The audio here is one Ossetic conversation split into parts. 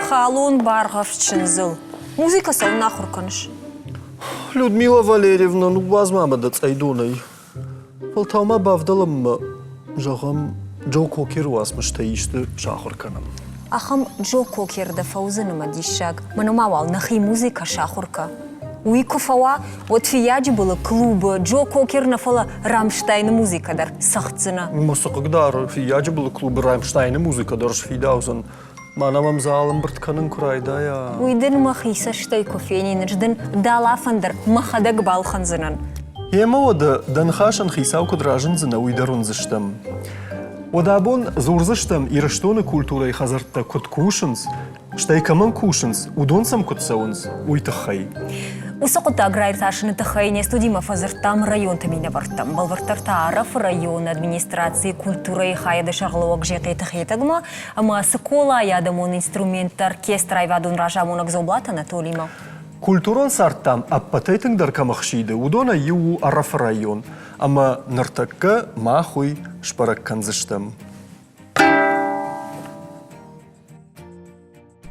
Халон баргъӕвст чындзыл. Музыкӕ цӕуылнӕ ахуыр кӕныс? Людмила Валерьевна, ныууадз ма мӕ дӕ цъӕйдонӕй. Фӕлтау ма бавдӕлӕм ӕмӕ, зӕгъӕм, Джо Кокеры уацмыстӕй исты сахуыр кӕнӕм. Ахӕм Джо Кокер дӕ фӕуыдзӕн ӕмӕ диссаг. Мӕнӕ ма уал нӕхи музыкӕ сахуыр кӕ. Уый куы фӕуа, уӕд Фыййаджы былы клубы Джо Кокер нӕ, фӕлӕ Рамштайны музыкӕ дӕр цӕгъддзынӕ. Мӕ цы хъыгдары, Фыййаджы былы клубы Рамштайны музыкӕ дӕр сфидаудзӕн. Мӕнӕ мӕм зал ӕмбырд кӕнын куы райдайа. Уый дын мӕхи цӕстӕй куы фенин, ӕз дын дӕлӕфӕндыр мӕхӕдӕг балхӕндзынӕн. Емӕ уӕдӕ дӕ ныхасӕн хицау куыд разындзынӕ, уый дӕр уындзыстӕм. Уӕдӕ абон дзурдзыстӕм, Ирыстоны культурӕйы хӕдзӕрттӕ куыд кусынц, стӕй кӕмӕн кусынц, уыдон сӕм куыд цӕуынц, уый тыххӕй. Уыцы хъуыддаг раиртасыны тыххӕй не студимӕ фӕдзырдтам районты минӕвӕрттӕм. Бӕлвырддӕр та Ӕрӕфы районы администрацийы культурӕйы хайады сӕргълӕууӕг Зехъеты Хетӕгмӕ ӕмӕ Цыколайы адӕмон инструментты оркестры аивадон разамонӕг Дзоблаты Анатолимӕ. Культурон цард, дам, ӕппӕтӕй тынгдӕр кӕм ӕхсиды, уыдонӕй иу у Ӕрӕфы район. Ӕмӕ ныртӕккӕ мах уый сбӕрӕг кӕндзыстӕм.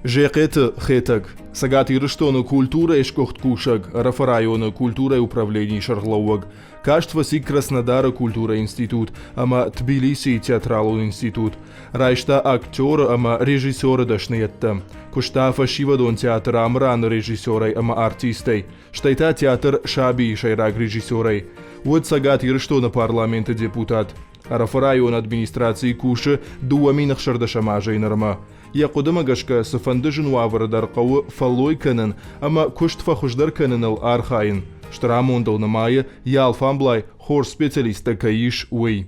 Зехъеты Хетӕг, Цӕгат Ирыстоны культурӕйы сгуыхт кусӕг, Ӕрӕфы районы культурӕйы управленийы сӕргълӕууӕг, каст фӕци Краснодары культурӕйы институт ӕмӕ Тбилисийы театралон институт. Райста актеры ӕмӕ режиссеры дӕсныйӕдтӕ. Куыста фӕсивӕдон театр Амыраны режиссерӕй ӕмӕ артистӕй, стӕй та театр Сабийы сӕйраг режиссерӕй. Уыд Цӕгат Ирыстоны парламенты депутат. Ӕрӕфы районы администрацийы кусы 2016 азӕй нырмӕ. Йӕ хъуыдымӕ гӕсгӕ, цыфӕнды зын уавӕры дӕр хъӕуы фӕллой кӕнын ӕмӕ куыст фӕхуыздӕр кӕныныл архайын. Стыр амондыл нымайы, йӕ алфамблай хорз специалисттӕ кӕй ис, уый.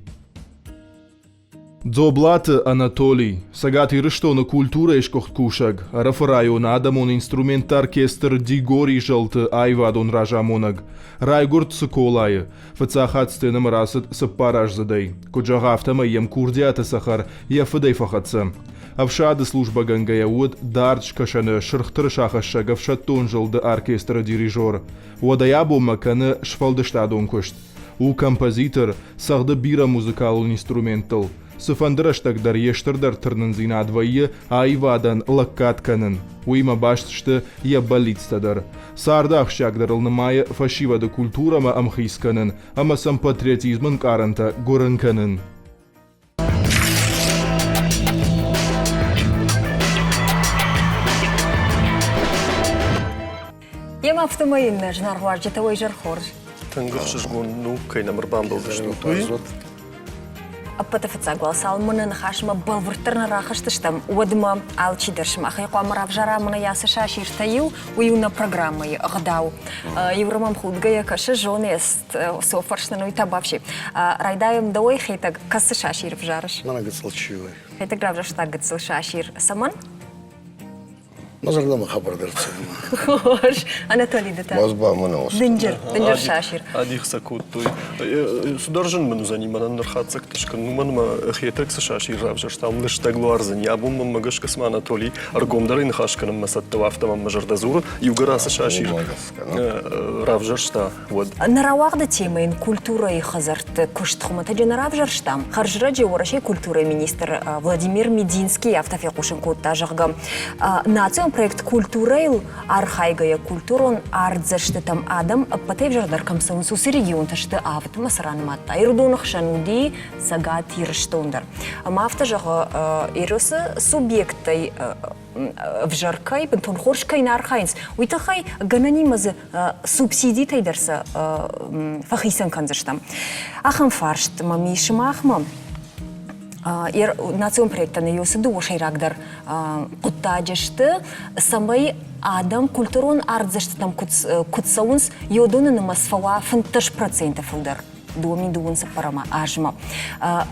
Дзоблаты Анатолий, Цӕгат Ирыстоны культурӕйы сгуыхт кусӕг, Ӕрӕфы районы адӕмон инструментты оркестр Дигори зӕлты аивадон разамонӕг. Райгуырд Цыколайы. Фыццаг хатт сценӕмӕ рацыд цыппараздзыдӕй. Куыд зӕгъы, афтӕмӕй йӕм курдиаты цӕхӕр йӕ фыдӕй фӕхӕццӕ. Ӕфсады службӕгӕнгӕйӕ уыд дард скӕсӕны Сырх тырысахӕссӕг ӕфсӕддон зылды оркестры дирижер. Уӕдӕй абонмӕ кӕны сфӕлдыстадон куыст. У композитор, цӕгъды бирӕ музыкалон инструменттыл. Цыфӕнды рӕстӕг дӕр йе стырдӕр тырнындзинад вӕййы аивадӕн лӕггад кӕнын. Уыимӕ баст сты йӕ бӕллицтӕ дӕр. Царды ахсджиагдӕрыл нымайы фӕсивӕды культурӕмӕ ӕмхиц кӕнын ӕмӕ сӕм патриотизмы ӕнкъарӕнтӕ гуырын кӕнын. Йемӕ афтӕмӕй нӕ зынаргъ уазджытӕ уӕ изӕр хорз. Тынг ӕхсызгон ну, кӕй нӕм ӕрбамбӕлдыстут, уый. Ӕппӕты фыццаг уал цалынмӕ нӕ ныхасмӕ бӕлвырддӕр нӕ рахызтыстӕм, уӕдмӕ алчидӕр сымахӕй хъуамӕ равзара мӕнӕ ацы сасиртӕ иу, уый у нӕ программӕйы ӕгъдау. Иу мӕм худгӕйӕ кӕсы, зоны, цы фӕрсынӕн уый та бафси. Райдайӕм дӕуӕй, Хетӕг, кӕцы сасир ӕвзарыс? Мӕнӕ гыццыл чи у. Хетӕг равзӕрста гыццыл сасир. Цӕмӕн? Мӕ зӕрдӕмӕ хабар дӕр цӕуы. Хорз. Анатолий, ды та? Мӕ мӕнӕ Дынджыр, дынджыр сасир. Адих сӕ кодтой. Цыдӕр зын мын уыдзӕни мӕнӕн ныр хатдзӕгтӕ скӕнын, уымӕн ӕмӕ Хетӕг цы сасир равзӕрста, уым лыстӕг луардзӕни. Абон мӕнмӕ гӕсгӕ цыма Анатолий ӕргомдӕрӕй ныхас кӕнынмӕ цӕттӕ у, афтӕ мӕм мӕ зӕрдӕ дзуры. Иугӕр ацы сасир равзӕрста, уӕд. Нӕ рауагъды темӕ йын культурӕйы хӕдзӕртты куыст хуымӕтӕджы нӕ равзӕрстам. Хӕрзрӕджы Уӕрӕсейы культурӕйы министр Владимир Мединский афтӕ фехъусын кодта, зӕгъгӕ, национ проект культурӕйыл архайгӕйӕ культурон ардзӕстытӕм адӕм ӕппӕтӕй ӕвзӕрдӕр кӕм цӕуынц, уыцы регионтӕ сты авдмӕ цы ранымадта. Ирыдоны хсӕн уыди Цӕгат Ирыстон дӕр. Ӕмӕ афтӕ зӕгъы, Иросы субъекттӕй ӕвзӕр кӕй, бынтон хорз кӕй нӕ архайынц, уый тыххӕй гӕнӕнимӕ дзы субсидитӕй дӕр сӕ фӕхицӕн кӕндзыстӕм. Ахӕм фарст мӕм ис сымахмӕ. Национ проекттӕн иу цы дыууӕ сӕйрагдӕр хъуыддаджы сты, цӕмӕй адӕм культурон ардзӕстытӕм куыд цӕуынц, йодоны нымӕц фӕуа 15% фылдӕр. 2024 азмӕ.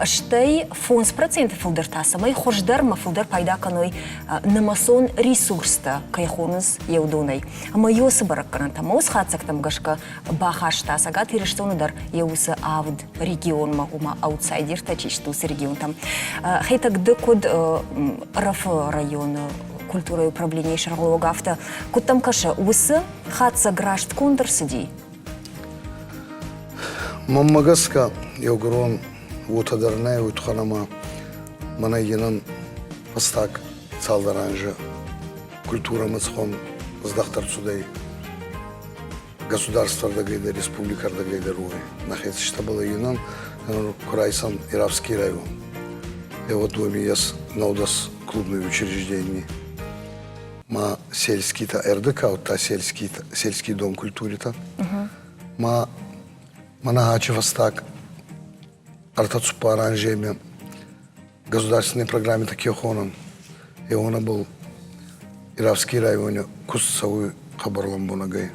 Стӕй 5% фылдӕр та цӕмӕй хуыздӕр ӕмӕ фылдӕр пайда кӕной нымӕцон ресурстӕ, кӕй хонынц еудонӕй. Ӕмӕ уыцы бӕрӕггӕнӕнтӕм, уыцы хатдзӕгтӕм гӕсгӕ бахаста Цӕгат Ирыстоны дӕр йӕ уыцы авд регионмӕ, ома аутсайдертӕ чи сты, уыцы регионтӕм. Хетӕг, ды куыд РФ-ы районы культурӕйы управленийы сӕргълӕууӕг, афтӕ куыд дӕм кӕсы, уыцы хатдзӕг раст конд ӕрцыди? Мӕнмӕ гӕсгӕ, еугурон уотӕ дӕр нӕй, уой туххӕн ӕма мӕнӕ енӕн фӕстаг цалдӕр анзи. Культурӕмӕ цӕхуӕн здӕхт ӕрцудӕй государствӕрдӕгӕй дӕр, республикӕрдӕгӕй дӕр, уой. Нӕхе цӕстӕбӕл иннӕн ку райсӕн Ирафский район. Е вот уоми ес 19 клубной учреждений. Ма сельский-та ӕрдӕкаудта сельский, сельский дом культуры-та. Ма мӕнӕ фӕстаг ӕртӕ-цуппар анземи государственной программе ке хонӕн, е уонӕбӕл Ирафский райони куст цӕуй хъӕбӕр лӕмбунӕгӕй.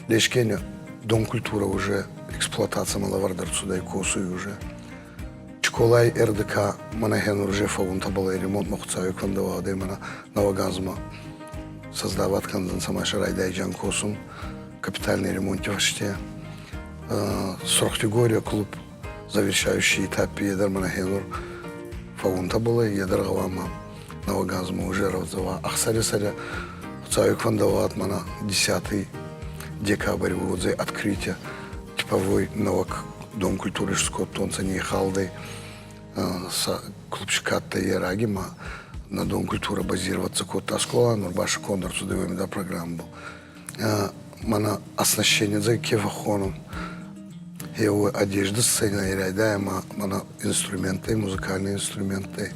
Лескени дом культура уже эксплуатацимӕ лӕвӕрд ӕрцудӕй, косуй уже. Чколай РДК мӕнӕ хенур уже фӕуунтӕбӕл ӕй ремонтмӕ Хуцауи кундӕуагъдӕй мӕнӕ нӕуӕг анзмӕ создавать кӕндзӕнцӕ ма сӕ райдайджан косун капитальный ремонти фӕсте. Сурхтигория клуб завершающий этапи е дӕр мӕнӕ хенур фӕуунтӕбӕл ӕй, е дӕр гъӕуама нӕуӕг анзмӕ уже рӕвдзӕуа. Ӕхсӕри-сӕри Хуцауи кундӕуагъд мӕнӕ 10 декабрь уодзӕй открытие типовой нӕуӕг дом культуры скодтонцӕ не халдӕй сӕ клубщикаттӕ ераги ма на дом культуры базироваться кодта школа нур ба конд ӕрцудӕй уоми да программӕбӕл. Мӕнӕ оснащение дзӕй ке фӕххонун, еу одежда сценӕй райдайа ма мӕнӕ инструменттӕй, музыкальный инструменттӕй,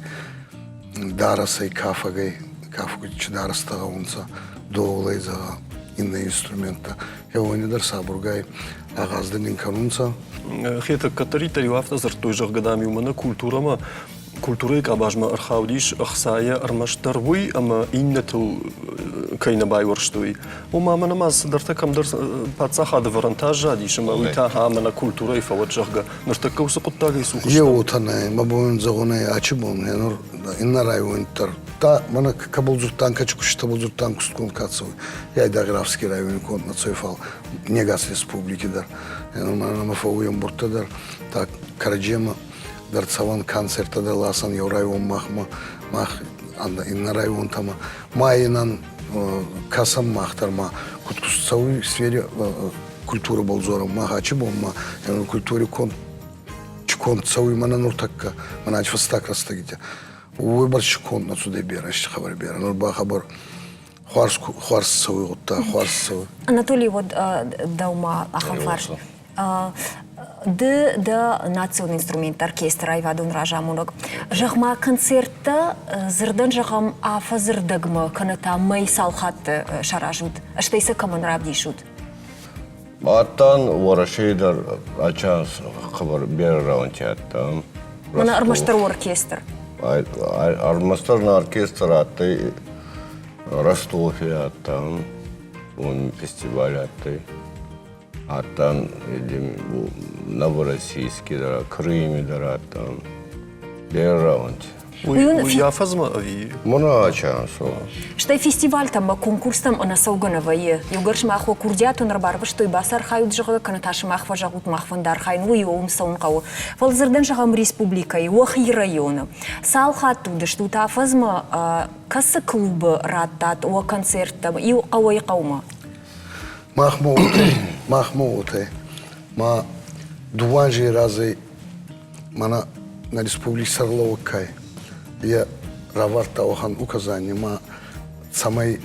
дарӕсӕй, кафӕгӕй, кафгути дарӕстӕ гъӕунцӕ, доолӕй зӕгъӕ, иннӕ инструменттӕ. Еуони дӕр сабургай агъаз нин кӕнунцӕ. Хетӕг кӕддӕриддӕр-иу афтӕ дзырдтой, зӕгъгӕ, дам-иу мӕнӕ культурӕмӕ культурӕйы къабазмӕ ӕрхаудис ӕхцайӕ ӕрмӕстдӕр уый ӕмӕ иннӕтыл кӕй нӕ байуӕрстой. Ома мӕнӕ ма цыдӕртӕ кӕмдӕр паддзахады вӕрӕнтӕ аззадис ӕмӕ уый та ӕмӕ нӕ культурӕйы фӕуӕд, зӕгъгӕ, ныртӕккӕ уыцы хъуыддагӕй цух стӕм. Еуотӕ нӕ, мӕ бон зӕгъунӕй ачи бон, нур иннӕ районти дӕр. Та мӕнӕ кӕбӕл дзурдтан, кӕчи кустӕбӕл дзурдтан, кустгонд ка цӕуй, айдагъ Ирафский райони конд нӕ цӕуй, фал не гас республики дӕр. Мӕнӕ мӕ фӕууй ӕмбурдтӕ дӕр, та кӕрӕдземӕ дӕр цӕуӕн концерттӕ дӕр ласӕн еу район махмӕ, мах иннӕ районтӕмӕ. Ма инӕн кӕсӕн мах дӕр ма куд цӕуй сфере культурӕбӕл дзорӕн мах ачи бон ма культури конд конд цӕуй мӕнӕ нуртӕккӕ мӕнӕ фӕстаг рӕстӕгитӕ уойбӕрц конд нӕ цудӕй берӕ хабар берӕ нур ба хабар хуарз хуарз цӕуй гъуддаг хуарз цӕуй. Анатолий, вот дӕумӕ ахӕм фарст. Ды дӕ национ инструментты оркестры аивадон разамонӕг. Зӕгъ-ма, концерттӕ дзырдӕн зӕгъӕм афӕдзы рдӕгмӕ кӕнӕ та мӕй цал хатты саразут, стӕй сӕ кӕмӕн равдисут? Адтан Уӕрӕсей дӕр ача хъӕбӕр берӕ рауӕнти адтан. Мӕнӕ ӕрмӕстдӕр оркестр? Ӕрмӕстдӕр нӕ оркестр адтӕй Ростови адтан, уоми фестиваль адтӕй. Адтан Новороссийски дӕр, Крыми дӕр адтан. Берӕ рауӕнти. Уый афӕдзмӕ ӕви? Мӕнӕ ача Стӕй фестивальтӕм ӕмӕ конкурстӕм ӕнӕцӕугӕ нӕ вӕййы. Иугӕр сымах уӕ курдиатон ӕрбарвыстой, бацархайут, зӕгъгӕ, кӕнӕ та сымах фӕзӕгъут, мах фӕнды архайын, уый уым цӕуын хъӕуы. Фӕлӕ дзырдӕн зӕгъӕм республикӕйы, уӕхи районы. Цал хатты уыдыстут афӕдзмӕ, кӕцы клубы радтат уӕ концерттӕм, иу хъӕуӕй хъӕумӕ? Махмӕ уотӕ, махмӕ уотӕ. Ма дууӕ анзей разӕй мӕнӕ нӕ республики сӕргълӕууӕг ка е равардта уӕхӕн указани, ма цӕмӕй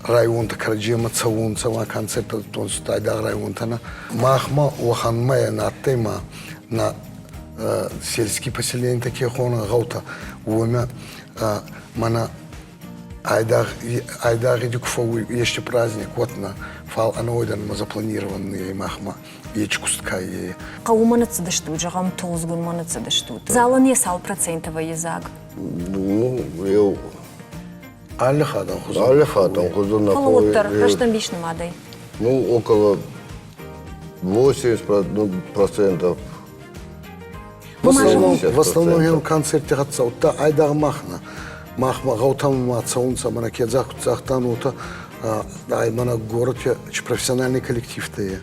районтӕ кӕрӕдземӕ цӕуонцӕ ма концерттӕ дӕттонцӕ айдагъ районтӕ нӕ. Махмӕ уӕхӕнмӕ нӕ адтӕй ма нӕ сельские поселения ке хонӕн гъӕутӕ, уомӕ мӕнӕ айдагъ айдагъ ку фӕууй ести праздник, уӕд нӕ, фал ӕнӕуойдӕн ма запланированный махмӕ ечи куст ка е. Хъӕумӕ ныццыдыстут, зӕгъӕм, Толдзгунмӕ ныццыдыстут. Залӕн йӕ цал проценты вӕййы дзаг? Ну, еу Алы хатт хуызӕн. Алы хатт хуызӕн. Фӕлӕ уӕддӕр рӕстӕмбис нымадӕй. Ну, около 80 процентов. В основном еу концертти хӕццӕ, удта айдагъ мах нӕ. Мах ма гъӕутӕмӕ ма цӕунцӕ, мӕнӕ ке загътан, уотӕ ай мӕнӕ городте профессиональный коллективтӕ е.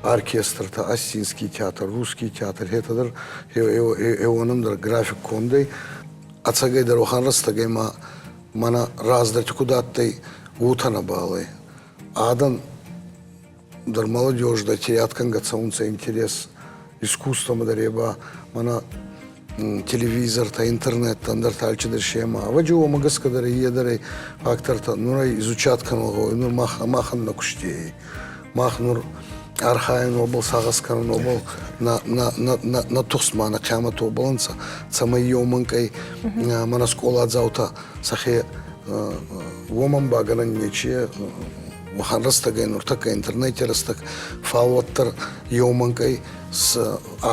Оркестртӕ, Осинский театр, Русский театр, етӕ дӕр еуонӕн дӕр график кондӕй. Ӕцӕгӕйдӕр уӕхӕн рӕстӕгӕй ма мӕнӕ раздӕрти куд адтӕй, уотӕ нӕбал ӕй. Адӕн дӕр молодежь дӕр терять кӕнгӕ цӕунцӕ интерес искусствомӕ дӕр е ба мӕнӕ. Телевизортӕ, интернеттӕ, ӕндӕртӕ алчидӕр семӕ. Ӕвӕджи уомӕ гӕсгӕ дӕр е дӕр ӕй фактортӕ. Нур ӕй изучат кӕнун гъӕуй, нур мах, махӕн нӕ кусти ӕй. Мах нур архайӕн уобӕл, сагъӕс кӕнун уобӕл, нӕ, нӕ, нӕ, нӕ, нӕ тухст ма нӕ хъиамӕт уобӕл ӕнцӕ, цӕмӕй еумӕнкъӕй мӕнӕ скъоладзаутӕ сӕхе уомӕн ба гӕнӕн нечи уӕхӕн рӕстӕгӕй нуртӕккӕ интернети рӕстӕг, фал уӕддӕр еумӕнкъӕй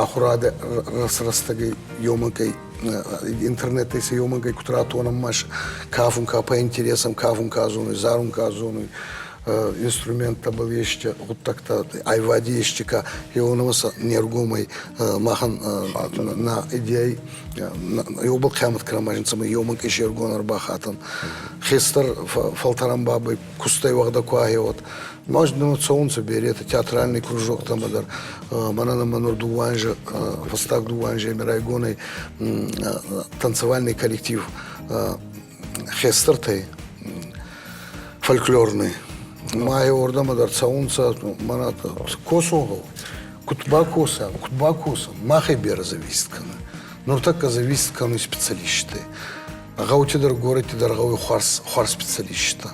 ахурадӕ рӕстӕгӕй еумӕнкъӕй интернетӕй сӕ еумӕнкъӕй куд ратонӕн ма кафун ка по интересам кафун ка зонуй, зарун ка зонуй, инструменттӕбӕл есте гъуддӕгтӕ, айвади есте ка еунӕмӕ сӕ не ргомӕй махӕн на идея еубал хъиамӕт кӕнӕн ма цӕмӕй еумӕнкъӕй се ргон ӕрбахатӕн. Хестӕр фӕлтӕрӕн бабӕй кустӕй уӕгъдӕ ку ахеуӕд. Может, ну, цӕунцӕ беретӕ театральный кружоктӕмӕ дӕр. Мӕнӕн ӕма нур дууӕ анзы, фӕстаг дууӕ анземи райгонӕй танцевальный коллектив хестӕртӕй фольклорный. Ма уордӕмӕ дӕр цӕунцӕ, мӕнӕ косун гъӕуй. Куд бакосӕн, куд бакосӕн, махӕй берӕ зависит кӕнуй. Нуртӕккӕ зависит кӕнуй специалисттӕй. Гъӕути дӕр, горӕти дӕр гъӕуй хуарз, хуарз специалисттӕ.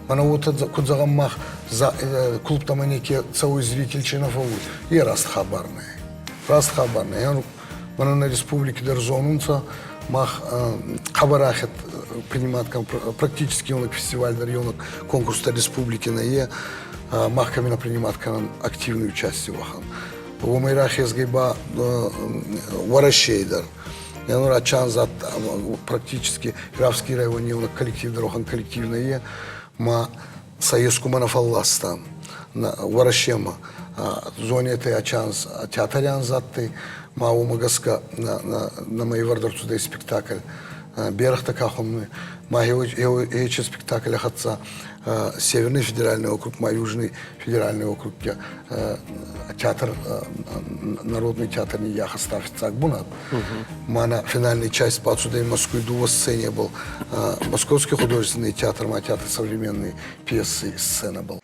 Мӕнӕ уотӕ куд зӕгъӕн, мах клубтӕмӕ неке цӕуй зритель чи нӕ фӕууй, е раст хабар нӕй. Раст хабар нӕй. Мӕнӕ нӕ республики дӕр зонунцӕ, мах хъӕбӕр ахед принимат практически еунӕг фестиваль дӕр, еунӕг конкурстӕ республики нӕййе, мах кӕми нӕ принимат кӕнӕн активный участие уӕхӕн. Уомӕй рахезгӕй ба Уӕрӕсей дӕр. Январь чанзат практически Ирафский райони еунӕг коллектив дӕр уӕхӕн коллектив нӕййе, ма сӕ ескумӕ нӕ фӕлластан Уӕрӕсемӕ. Зонетӕй ачанз театри анзадтӕй, ма уомӕ гӕсгӕ нӕмӕ ивӕрд ӕрцудӕй спектакль «Берӕгътӕ ка хуннуй». Ма ечи спектакли хӕццӕ Северный федеральный округ, ма Южный федеральный округ театр, народный театр ниййахӕста фиццаг бунат. Ма на финальной часть бацудӕй Москвы дууӕ сцене был. Московский художественный театр, ма театр современной пьесы сцена был.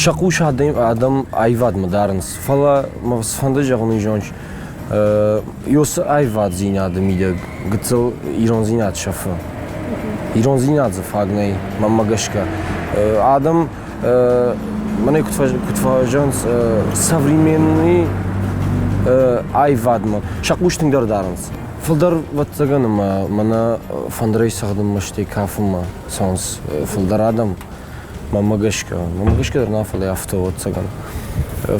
Сӕ хъус адӕм аивадмӕ дарынц, фӕлӕ мӕ цыфӕнды зӕгъын зонч, ёсы аиваддзинады мидӕг гыццыл ирондзинад сӕфы. Ирондзинад дзы фаг нӕй, мӕнмӕ гӕсгӕ. Адӕм мӕнӕ куыд фӕзӕгъынц, современный аивадмӕ сӕ хъус тынгдӕр дарынц. Фылдӕр, ӕвӕццӕгӕн, ӕмӕ мӕнӕ фӕндырӕй цӕгъдынмӕ, стӕй кафынмӕ цӕуынц фылдӕр адӕм. Мӕнмӕ гӕсгӕ, мӕнмӕ гӕсгӕ дӕр нӕ, фӕлӕ афтӕ ӕвӕццӕгӕн.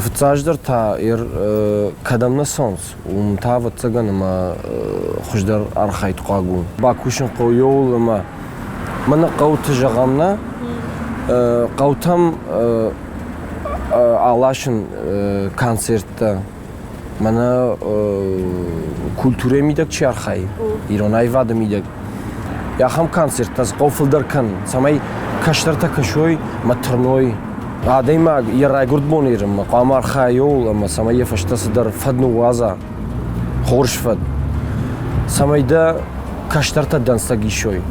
Фыццаджыдӕр та кӕдӕм нӕ цӕуынц, уым та, ӕвӕццӕгӕн, ӕмӕ хуыздӕр архайд хъуаг у. Бакусын хъӕуы иуыл ӕмӕ мӕнӕ хъӕуты зӕгъӕм нӕ, хъӕутӕм аласын концерттӕ, мӕнӕ культурӕйы мидӕг чи архайы, ирон аивады мидӕг, ахӕм концерттӕ хъӕуы фылдӕр кӕнын, цӕмӕй кӕстӕртӕ кӕсой мӕ тырной. Адӕймаг йӕ райгуырд бон ирынмӕ хъуамӕ архайа ууыл ӕмӕ цӕмӕй йӕ фӕстӕ цыдӕр фӕд ныууадза, хорз фӕд, цӕмӕй дӕ кӕстӕртӕ дӕнцӕг исой.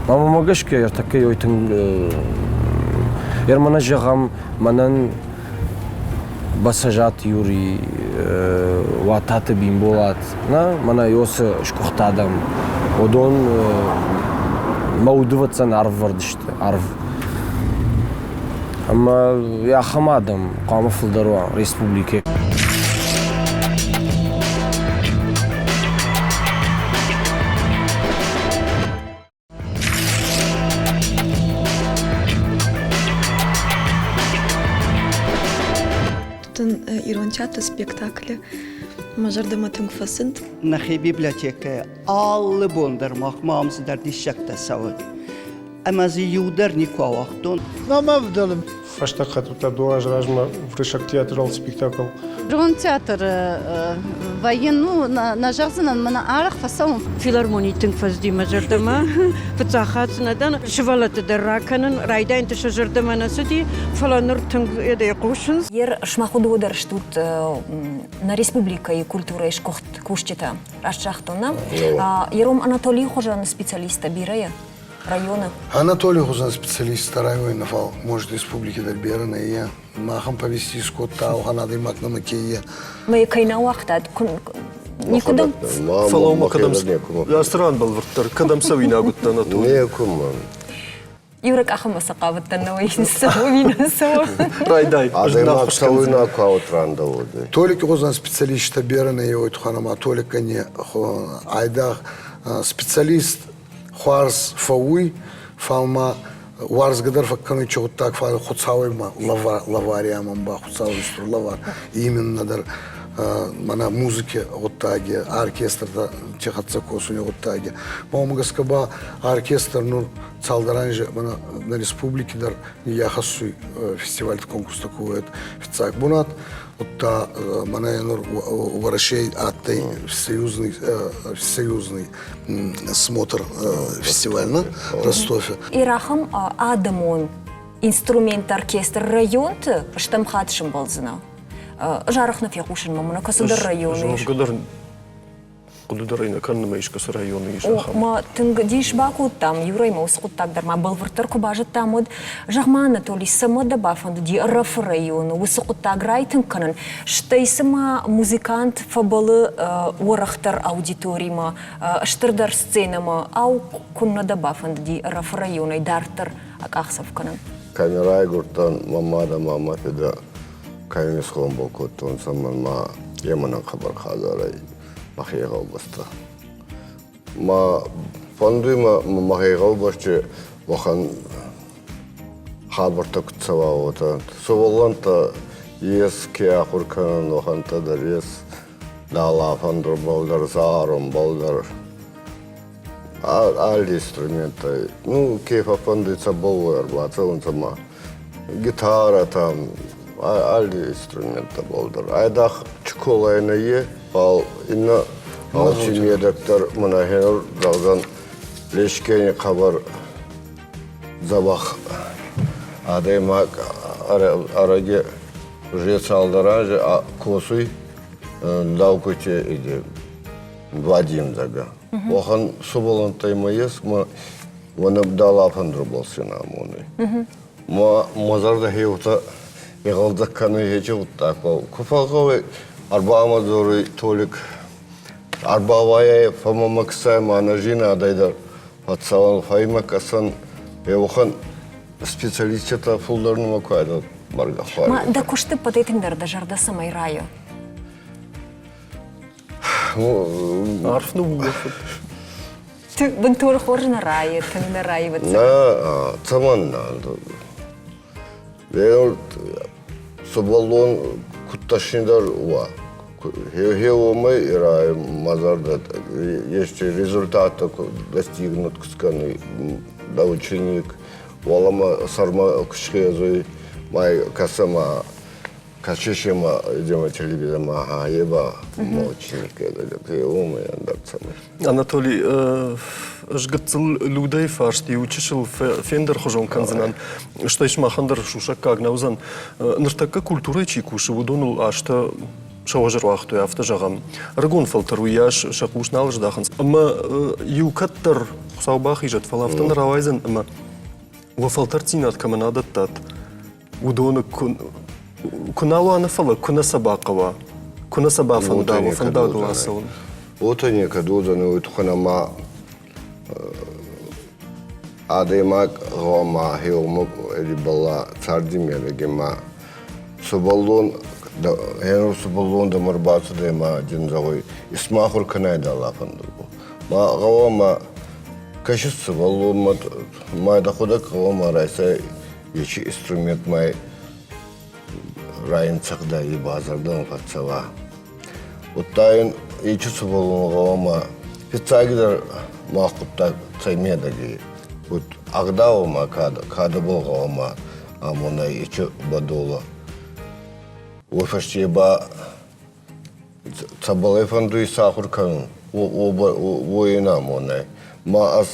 Мӕнмӕ гӕсгӕ ӕртӕккӕ ёй тынг Ермӕнӕ зӕгъӕм, мӕнӕн Басажат Юрий, Уататы Бимболат, нӕ, мӕнӕ ёсы сгуыхт адӕм, уыдон мӕ удывӕццӕн арв вӕрд сты, арв. Ӕмӕ ахӕм адӕм хъуамӕ фылдӕр уа республикӕйы. Ирон театры спектаклы мӕ зӕрдӕмӕ тынг фӕцыд. Нӕхи библиотекӕйы алы бон дӕр махмӕ ам цыдӕр диссӕгтӕ цӕуы. Ӕмӕ дзы иу дӕр никуы ауагътон. Нӕ ӕвдӕлы. Фӕстаг хатт уыдта дыууӕ азы размӕ уырыссаг театралон спектакль. Ирон театры вӕййын, ну, нӕ зӕгъдзынӕн, мӕнӕ арӕх фӕцӕуын. Филармони тынг фӕцыди мӕ зӕрдӕмӕ. Фыццаг хатт нӕ дӕн. Сывӕллӕтты дӕр ракӕнын, райдайӕнты сӕ зӕрдӕмӕ нӕ цыди, фӕлӕ ныр тынг эдӕй хъусынц. Ер сымах уыдон дӕр стут нӕ республикӕйы культурӕйы сгуыхт кусджытӕ. Раст загътон, нӕ? Ером Анатолийы хуызӕн специалисттӕ бирӕ районы? Анатолий хуызӕн специалисттӕ районы, фал, может, республики дӕр берӕ нӕййе. Махӕн повести скодта, ауӕхӕн адӕймаг нӕмӕ ке е. Мӕ кӕй нӕ уагътат, никуыдӕм? Фӕлӕуу-ма, кӕдӕм ацы ран бӕлвырддӕр, кӕдӕм цӕуинаг уыдтӕ, Анатолий? Некуы Иу къахымӕ цы хъавыдтӕн, нӕ цӕуы, нӕ цӕуы. Райдай. Адӕймаг цӕуинаг куы ауд рандӕуыди. Толики хуызӕн специалисттӕ берӕ нӕ еуй тухӕн ӕма Толикӕн айдагъ специалист хуарз фӕууй, фал ма уарзгӕ дӕр фӕккӕнуй чи гъуддаг, фал Хуцауӕй ма лавари амон ба Хуцауи устур лавар. Именно дӕр мӕнӕ музыки гъуддаги, оркестртӕ чи хӕццӕ косуни гъуддаги. Ма уомӕ гӕсгӕ ба оркестр нур цалдӕр анзи мӕнӕ нӕ республики дӕр ниййахӕссуй фестивальти конкурстӕ ку уӕд фиццаг бунат. Удта мӕнӕ нур Уӕрӕсей адтӕй всесоюзный, всесоюзный смотр фестиваль на Ростове. Ирахам адӕмон инструмент оркестр районты стӕм хатт сӕмбӕлдзынӕ. Ӕз арӕх нӕ фехъусын мӕ кӕцыдӕр районы ис. Хъуыды дӕр ӕй нӕ кӕнын ӕмӕ искӕцы районы ис ахӕм. Ма тынг дис бакодтам, Юрӕимӕ уыцы хъуыддаг дӕр ма бӕлвырддӕр куы базыдтам, уӕд зӕгъ-ма, Анатолий, цӕмӕ дӕ бафӕндыди Ӕрӕфы районы уыцы хъуыддаг райтынг кӕнын, стӕй цыма музыкант фӕбӕлы уӕрӕхдӕр аудиторимӕ, стырдӕр сценӕмӕ, ау, куыннӕ дӕ бафӕндыди Ӕрӕфы районӕй дарддӕр акъахдзӕф кӕнын? Кӕми райгурдтӕн, мӕ мадӕ ма мӕ фидӕ кӕми исгъомбӕл кодтонцӕ, мӕн ма емӕнӕн хъӕбӕр хӕдзарӕй мӕхе гъӕубӕстӕ. Ма фӕндуй мӕ мӕхе гъӕубӕсти уӕхӕн хабӕрттӕ куд цӕуа, уотӕ. Сувӕллӕнттӕ ес ке ахур кӕнӕн, уӕхӕнттӕ дӕр ес. Дала фӕндурбӕл дӕр, сааронбӕл дӕр. Алли инструменттӕй. Ну, ке фӕффӕндуй цӕбӕл уой ӕрбацӕунцӕ ма гитара там, алли инструменттӕбӕл дӕр. Айдагъ Чиколай нӕййе, фал иннӕ алчи медӕг дӕр мӕнӕ хенур зӕгъдзӕн Лескени хъӕбӕр дзӕбӕх адӕймаг ӕрӕги уже цалдӕр анзи косуй Даукути Вадим зӕгъгӕ. Уӕхӕн сувӕллӕнттӕй ма ес, ма уонӕбдӕл афӕндурбӕл син амонуй. Ма мӕ зӕрдӕ хеутӕ игъӕлдзӕг кӕнуй ечи гъуддагбӕл. Ку фӕгъгъӕуй, ӕрбамӕ дзоруй Толик, ӕрбауайӕ фӕмӕмӕксӕ ма нӕзийнадӕй дӕр фӕццӕуӕн, фӕймӕ кӕсӕн, еуӕхӕн специалисттӕ фулдӕр нумӕ ку айдӕ бӕргӕ Ма дӕ кусты пӕтӕй тынгдӕр дӕ зӕрдӕ цӕмӕй райы? Арф ныуулӕфыд. Бынтон хорз нӕ райы, тынг нӕ райы. Нӕ, цӕмӕннӕ? Сывӕллон куыд тӕссындӕр уа, хе уомӕй райы мӕ зӕрдӕ ести результаттӕ достигнут куы да ученик, уӕлӕмӕ сӕрмӕ куы схезуй, ма кӕсӕ ма Качешема идема телевизорма, ага, еба молочник, Анатолий, ӕз гыццыл Людӕйы фарст иу чысыл фендӕрхуызон кӕндзынӕн, стӕй сымахӕн дӕр сусӕггаг нӕ уыдзӕн. Ныртӕккӕ культурӕйы чи кусы, уыдоныл азтӕ сӕ уӕз ӕруагътой, афтӕ зӕгъӕм. Ӕрыгон фӕлтӕр уыйас сӕ хъус нал здахынц. Ӕмӕ иу кӕддӕр, Хуыцау бахизӕд, фӕлӕ афтӕ нӕ рауайдзӕн, ӕмӕ уӕ фӕлтӕрддзинад кӕмӕн адӕттат, уыдоны куы нал уа, нӕ фӕлӕ куы нӕ сӕ бахъӕуа, куы нӕ сӕ бафӕнда, уӕ фӕндагыл ацӕуын. Уотӕ некӕд уодзӕнӕй, уой туххӕн ӕма Адӕймаг гъӕуама хеуомӕ бӕлла царди медӕги ма сувӕллон хенур сувӕллон дӕмӕ ӕрбацудӕй ма дин зӕгъуй, исмӕ ахур кӕнай дӕлӕ фӕндурбӕл. Ма гъӕуама кӕсис сувӕллонмӕ, ма дӕхуӕдӕг гъӕуама райсай ечи инструмент ма райын цӕгъдӕй базардӕн фӕццӕуа. Удта ин ечи сувӕллон гъӕуама фиццагидӕр мах гъуддаг цӕй медӕги вот ӕгъдаума кадӕбӕл гъӕуама амонай ечи бӕдолӕ. Уой фӕсте ба цӕбӕл фӕндуй исахур кӕнун, уой ин амонай. Ма ӕз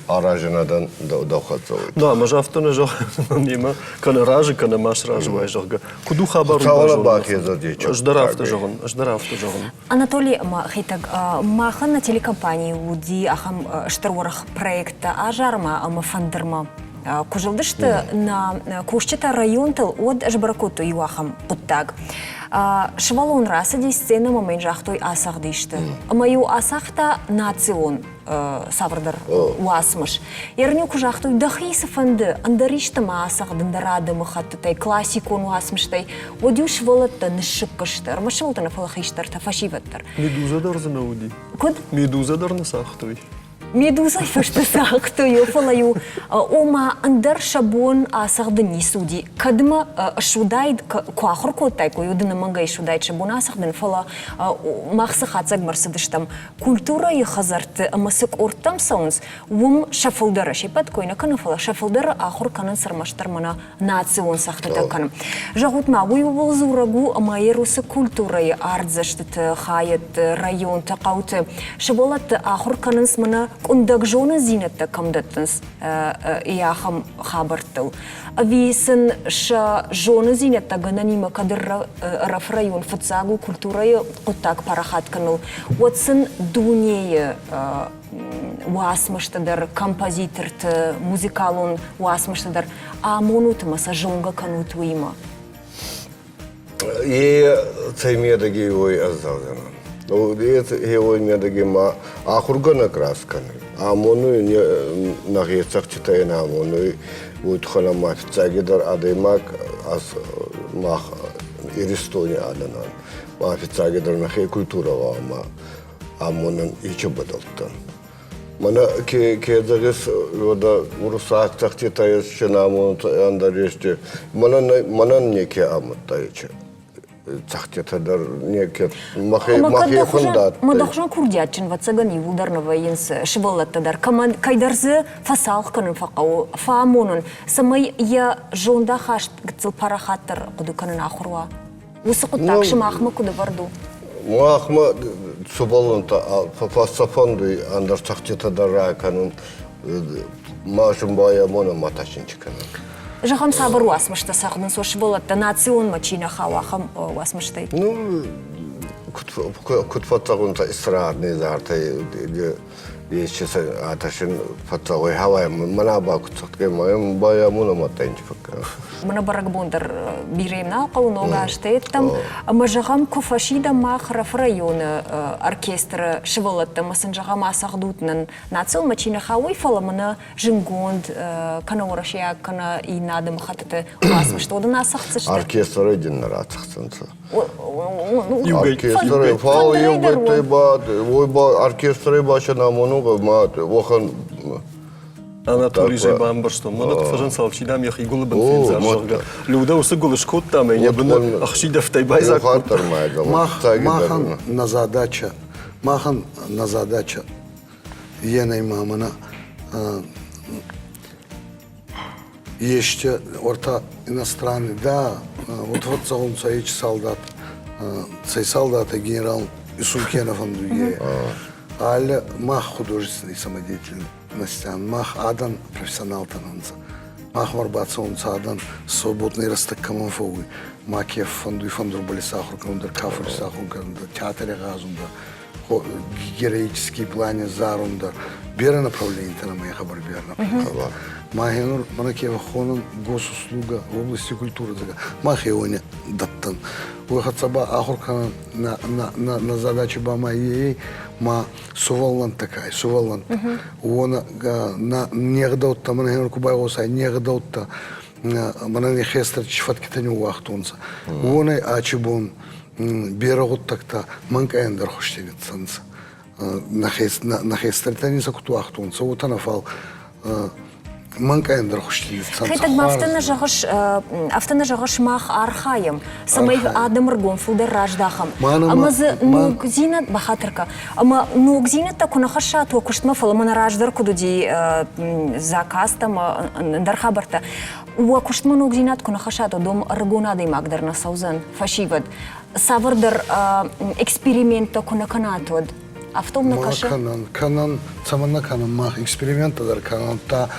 аразӕн дӕн дӕу хӕццӕ. Да, ма афтӕ нӕ зӕгъын, немӕ кӕнӕ разы, кӕнӕ ма сразы уай, зӕгъгӕ. Куыд у хабар? Хуыцауӕн бахезӕд йӕ Ӕз дӕр афтӕ зӕгъын, ӕз дӕр афтӕ зӕгъын. Анатолий ӕмӕ Хетӕг, махӕн нӕ телекомпанийы уыди ахӕм стыр уӕрӕх проекттӕ азармӕ ӕмӕ фӕндырмӕ. Куы зылдысты нӕ кусджытӕ районтыл, уӕд ӕз бӕрӕг кодтой иу ахӕм хъуыддаг. Сывӕллон рацыди сценӕмӕ ӕмӕ йын загътой ацагъдисты. Ӕмӕ-иу ацагъта национ цавӕрдӕр уацмыс. Ерын-иу куы загътой, дӕхи цы фӕнды, ӕндӕр исты ма ацӕгъд ӕндӕр адӕмыхӕттытӕй, классикон уацмыстӕй, уӕд-иу сывӕллӕттӕ ныссыкк сты, ӕрмӕст сывӕллӕттӕ нӕ, фӕлӕ хистӕртӕ, фӕсивӕд дӕр. Медуза дӕр дзы нӕ уыди? Куыд? Медуза дӕр нӕ цагътой. Медузайы фӕстӕ цагътой, фӕлӕ-иу ома ӕндӕр сӕ бон ацӕгъдын ницы уыди. Кӕдмӕ суыдаид, куы ахуыр кодтаиккой, уӕд ӕнӕмӕнгӕй суыдаид сӕ бон ацӕгъдын, фӕлӕ мах цы хатдзӕгмӕ ӕрцыдыстӕм, культурӕйы хӕдзӕртты ӕмӕ цы къордтӕм цӕуынц, уым сӕ фылдӕры, се ппӕт кой нӕ кӕнын, фӕлӕ сӕ фылдӕры ахуыр кӕнынц ӕрмӕстдӕр мӕнӕ национ цӕгъдтытӕ кӕнын. Зӕгъут-ма, уый ууыл дзурӕг у, ӕмӕ Ерусы культурӕйы ардзӕстыты хайӕдты, районты, хъӕуты сывӕллӕтты ахуыр кӕнынц мӕнӕ къуындӕг зонындзинӕдтӕ кӕм дӕттынц, ахӕм хабӕрттыл? Ӕви сын сӕ зонындзинӕдтӕ гӕнӕнимӕ кӕд Ӕрӕфы район фыццаг у культурӕйы хъуыддаг парахат кӕныл, уӕд сын дунейы уацмысты дӕр, композиторты, музыкалон уацмысты дӕр амонут ӕмӕ сӕ зонгӕ кӕнут уыимӕ? Е цӕй медӕги уой ӕз зӕгъдзӕнӕн. Е уой медӕги ма ахургӕнӕг раст кӕнуй. Амонуй нӕхе цӕгъдтитӕ ин амонуй, уой туххӕн ӕма фиццагидӕр адӕймаг мах Иристони адӕнӕн, ма фиццагидӕр нӕхе культурӕ гъӕуама амонӕн ичи бӕдӕлттӕн. Мӕнӕ ке ке зӕгъис, уӕдӕ уруссаг цӕгъдтитӕ ес, амонунцӕ ӕндӕр ести. Мӕнӕн мӕнӕн неке амудта ечи. Цӕгъдтитӕ дӕр неке мӕхе мӕхе фӕндадтӕй. Ма дӕ хуызӕн курдиатджын, ӕвӕццӕгӕн, иууылдӕр нӕ вӕййынц сывӕллӕттӕ дӕр. Кӕмӕн кӕйдӕр дзы фӕцалх кӕнын фӕхъӕуы, фӕамонын, цӕмӕй йӕ зондахаст гыццыл парахатдӕр хъуыды кӕнын ахуыр уа. Уыцы хъуыддаг сымахмӕ куыд ӕвӕрд у? Махмӕ сывӕллӕттӕ фӕфӕндуй ӕндӕр цӕгъдтитӕ дӕр ракӕнун, ма зынбайамонӕн ма тасинчи кӕнун. Зӕгъӕм, цавӕр уацмыстӕ цӕгъдынц уӕ сывӕллӕттӕ, национ чи нӕ хауы, ахӕм уацмыстӕй? Ну, куыд фӕцӕгъунцӕ эстрадный зартӕй ечи аташин фӕцӕгъуй хауай мӕнӕ ба куд цӕгъдгӕй байамонӕ ма тайнчи фӕккӕнӕ. Мӕнӕ бӕрӕгбон дӕр бирӕ нал хъӕуы ног азтӕ йедтӕм. Ӕмӕ зӕгъӕм, куы фӕсидӕм мах Ӕрӕфы районы оркестры сывӕллӕттӕ ӕмӕ сын зӕгъӕм, ацӕгъдут нын национ чи нӕ хауы, фӕлӕ мӕнӕ зынгонд кӕнӕ уӕрӕсейаг, кӕнӕ иннӕ адӕмыхӕттыты уацмысты, уыдон ацӕгъддзысты. Оркестрӕй дын нӕ рацӕгъддзӕнцӕ. Оркестрӕй, фал еугӕйттӕй ба, уой ба оркестрӕй ба сӕ намонун ма уӕхӕн Анатолий же бамбӕрстон. Мӕнӕ фӕзын салчидам йӕхи гуылы бын фендзар, зӕгъгӕ. Людӕ уыцы гуыл скодта ӕмӕ йӕ быны ӕхсидӕвтӕй байдзаг кодта. Махӕн нӕ задача, махӕн нӕ задача енӕй ма мӕнӕ Есте ортӕ иностранный, да, вот фӕццӕунцӕ ечи солдат, цей солдата генерал Исукенов фӕндуй. Алле мах художественный самодеятельностян, мах адӕн профессионалтӕн ӕнцӕ. Махмӕ ӕрбацӕунцӕ адӕн свободный рӕстӕг кӕмӕн фӕууй, ма ке фӕндуй фӕндурбӕл исахур кӕнун дӕр, кафун исахур кӕнун дӕр, театри гъазун дӕр, героический плане зарун дӕр. Берӕ направленийтӕ нӕмӕ хабар берӕ направленийтӕ. Мӕхе нур мӕнӕ ке фӕххонӕн госуслуга в области культуры, зӕгъгӕ, мӕхеуони дӕттӕн. Уой хӕццӕ ба ахур кӕнӕн на, на, на, на задачи ба ма ей ма сувӕллӕнттӕ ка ӕй, сувӕллӕнттӕ. Уона на не гъдӕуттӕ мӕнӕ хенур ку байгъосай, не гъдӕуттӕ мӕнӕ не хестӕр чи фӕткитӕ ниууагътонцӕ. Уонӕй ачи бон берӕ гъуддӕгтӕ мӕнкъӕй ӕндӕр хузти ниццӕнцӕ. Нӕ хестӕртӕ нин сӕ куд уагътонцӕ, уотӕ нӕ, фал мӕнкъӕй ӕндӕр хузти Хетӕг ма афтӕ нӕ зӕгъыс, афтӕ нӕ зӕгъыс, мах архайӕм, цӕмӕй адӕмы ргом фылдӕр раздахӕм. Ӕмӕ дзы ногдзинад бахатыр кӕ. Ӕмӕ ногдзинӕдтӕ куы нӕ хӕссат уӕ куыстмӕ, фӕлӕ мӕнӕ раздӕр куыд уыди заказтӕ ӕмӕ ӕндӕр хабӕрттӕ, уӕ куыстмӕ ногдзинад куы нӕ хӕссат, уӕд уым ӕрыгон адӕймаг дӕр нӕ цӕудзӕн, фӕсивӕд. Цавӕрдӕр эксперименттӕ куы нӕ кӕнат, уӕд афтӕ уым нӕ кӕсы? Кӕнӕн, кӕнӕн, цӕмӕннӕ кӕнӕн мах эксперименттӕ дӕр кӕнӕн. Та,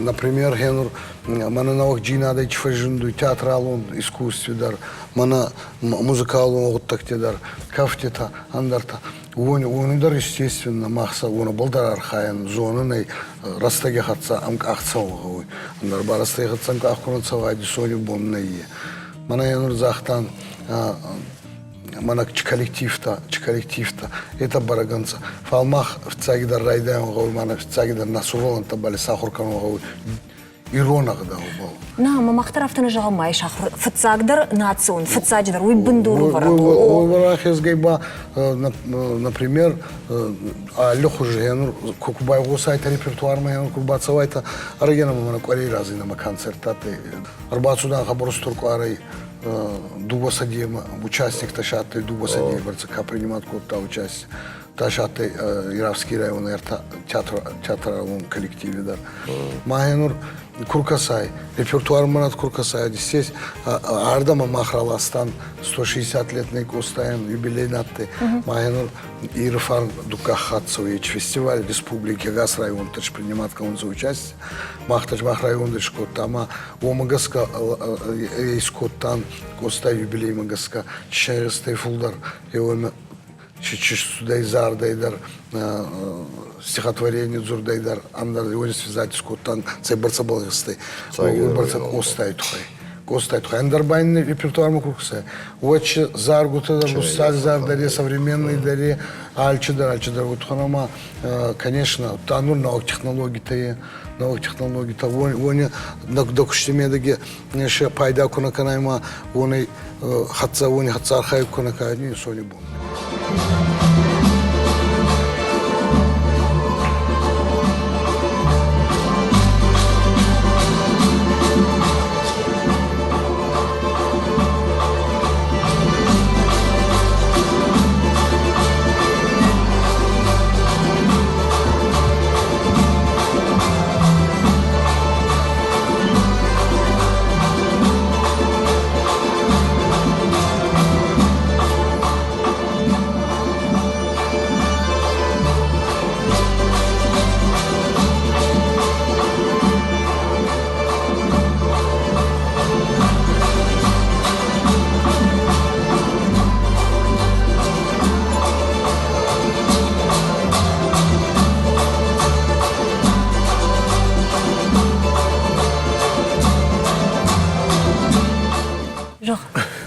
например, гъенур мӕнӕ нӕуӕгдзийнадӕй чи фӕззиндуй театралон искусстви дӕр, мӕнӕ музыкалон гъуддӕгти дӕр, кӕфтитӕ, ӕндӕртӕ. Уони, уони дӕр, естественно, мах сӕ уонӕбӕл дӕр архайӕн, зонӕн ӕй, рӕстӕги хӕццӕ ӕмкъах цӕун гъӕуй. Ӕндӕр ба рӕстӕги хӕццӕ ӕмкъах ку нӕ цӕуай, дисони бон нӕййе. Мӕнӕ нур загътан, мӕнӕ чи коллективтӕ, чи коллективтӕ, етӕ бӕрӕг ӕнцӕ. Фал мах фиццагидӕр райдайун гъӕуй, мӕнӕ фиццагидӕр нӕ сувӕллӕнттӕбӕл исахур кӕнун гъӕуй ирон ӕгъдаубӕл. На, ӕмӕ мах дӕр афтӕ нӕ зӕгъӕм, ма исахур фыццагдӕр национ, фыццаджыдӕр уый бындурӕвӕрӕг у. Уой рахезгӕй ба, например, алли хузи гъенур ку байгъосайтӕ репертуармӕ, гъенур ку бацӕуайтӕ, ӕрӕгенӕмӕ мӕнӕ къуӕрей рази нӕмӕ концерт адтӕй. Ӕрбацудан хъӕбӕр устур къуарӕй дууӕ сӕдемӕ участниктӕ садтӕй дууӕ сӕдей бӕрцӕ ка принимат кодта участие. Та садтӕй Иравский райони ӕртӕ театралон коллективи дӕр. Ма гъенур Куркасай, репертуар манат Куркасай, здесь ардӕмӕ мах раластан 160 лет Къостайӕн юбилей надтӕй. Ма гъенур Иры фарн дуккаг хатт цӕуй фестиваль республики ӕгас районтӕ принимат кӕнунцӕ участие. Мах дӕр мах район дӕр скодта ӕма уомӕ гӕсгӕ искодтан Къостай юбилеймӕ гӕсгӕ чисӕйрӕстӕй фулдӕр еуемӕ чистудӕй зардӕй дӕр стихотворение дзурдӕй дӕр ӕндӕр уони связать скодтан цӕйбӕрцӕбӕл гъӕстӕй уойбӕрцӕ Къостай туххӕй. Къостай туххӕй. Ӕндӕр ба ин репертуармӕ ку кӕсай, уӕд заргутӕ дӕр, руссаг зар дӕр, современный дӕр, алчидӕр, алчидӕр туххӕн ӕма, конечно, та нур наук технологитӕ наук технологитӕ уони дӕ кусти медӕги се пайда ку нӕ кӕнай ма уонӕй хӕццӕ уони хӕццӕ архайд ку нӕ кӕнай, сони бон.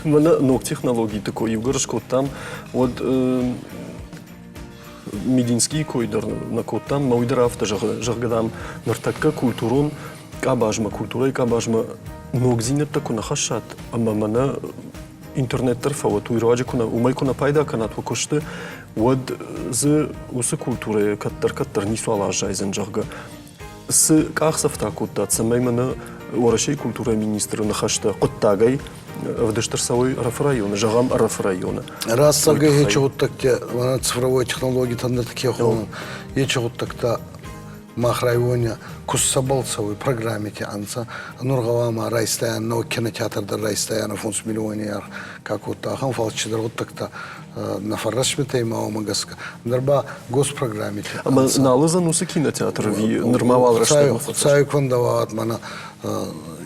Мӕнӕ ног технологиты кой иугӕр скодтам, уӕд Мединскийы кой дӕр нӕ кодтам, мӕ уый дӕр афтӕ зӕгъы, зӕгъгӕ, дам, ныртӕккӕ культурон къабазмӕ, культурӕйы къабазмӕ ногдзинӕдтӕ куы нӕ хӕссат ӕмӕ мӕнӕ интернет дӕр фӕуӕд, уый руаджы куы нӕ, уымӕй куы нӕ пайда кӕнат уӕ куысты, уӕд дзы уыцы культурӕйы кӕддӕр-кӕддӕр ницуал аззайдзӕн, зӕгъгӕ. Цы къахдзӕфтӕ акодтат, цӕмӕй мӕнӕ Уӕрӕсейы культурӕйы министры ныхӕстӕ хъуыддагӕй ӕвдыст ӕрцӕуой Ӕрӕфы районы, зӕгъӕм, Ӕрӕфы районы? Раст зӕгъгӕй, ечи гъуддӕгтӕ, цифровой технологитӕн дӕр ке хонун, ечи гъуддӕгтӕ мах райони куст цӕбӕл цӕуй, программити ӕнцӕ. Нур гъӕуама райстайан нӕуӕг кинотеатр дӕр райстайан фондз миллиони аргъ ка кодта, ахӕм фал чидӕр гъуддӕгтӕ нӕ фӕррӕсмитӕй ма уомӕ гӕсгӕ. Нур ба госпрограммити Ӕма нал уыдзӕн уыцы кинотеатр ӕви нырма уал рӕстӕгмӕ Хуцауи кондӕуат мӕнӕ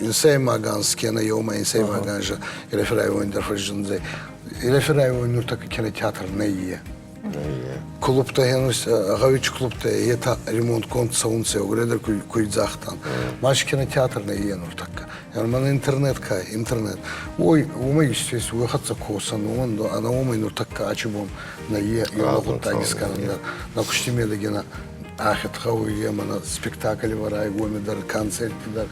инсӕймаг анз кенӕ еума инсӕймаг анз Ирӕфи райони дӕр фӕззиндзӕй. Ирӕфи райони нуртӕккӕ кинотеатр нӕййе. Клубтӕ гъӕуи клубтӕ етӕ ремонтгонд цӕунцӕ, еугурӕйдӕр ку загътан. Ма кинотеатр нӕййе нуртӕккӕ. Мӕн интернет ка интернет. Ой, уымӕй естественно, уой хӕццӕ косӕн, уомӕн ӕнӕ уомӕй нуртӕккӕ ачи бон нӕййе еунӕг гъуддаг искӕнӕн дӕр. Нӕ кусти медӕги нӕ ӕхе гъӕуй мӕнӕ спектакль вӕрай, уоми дӕр, концертти дӕр,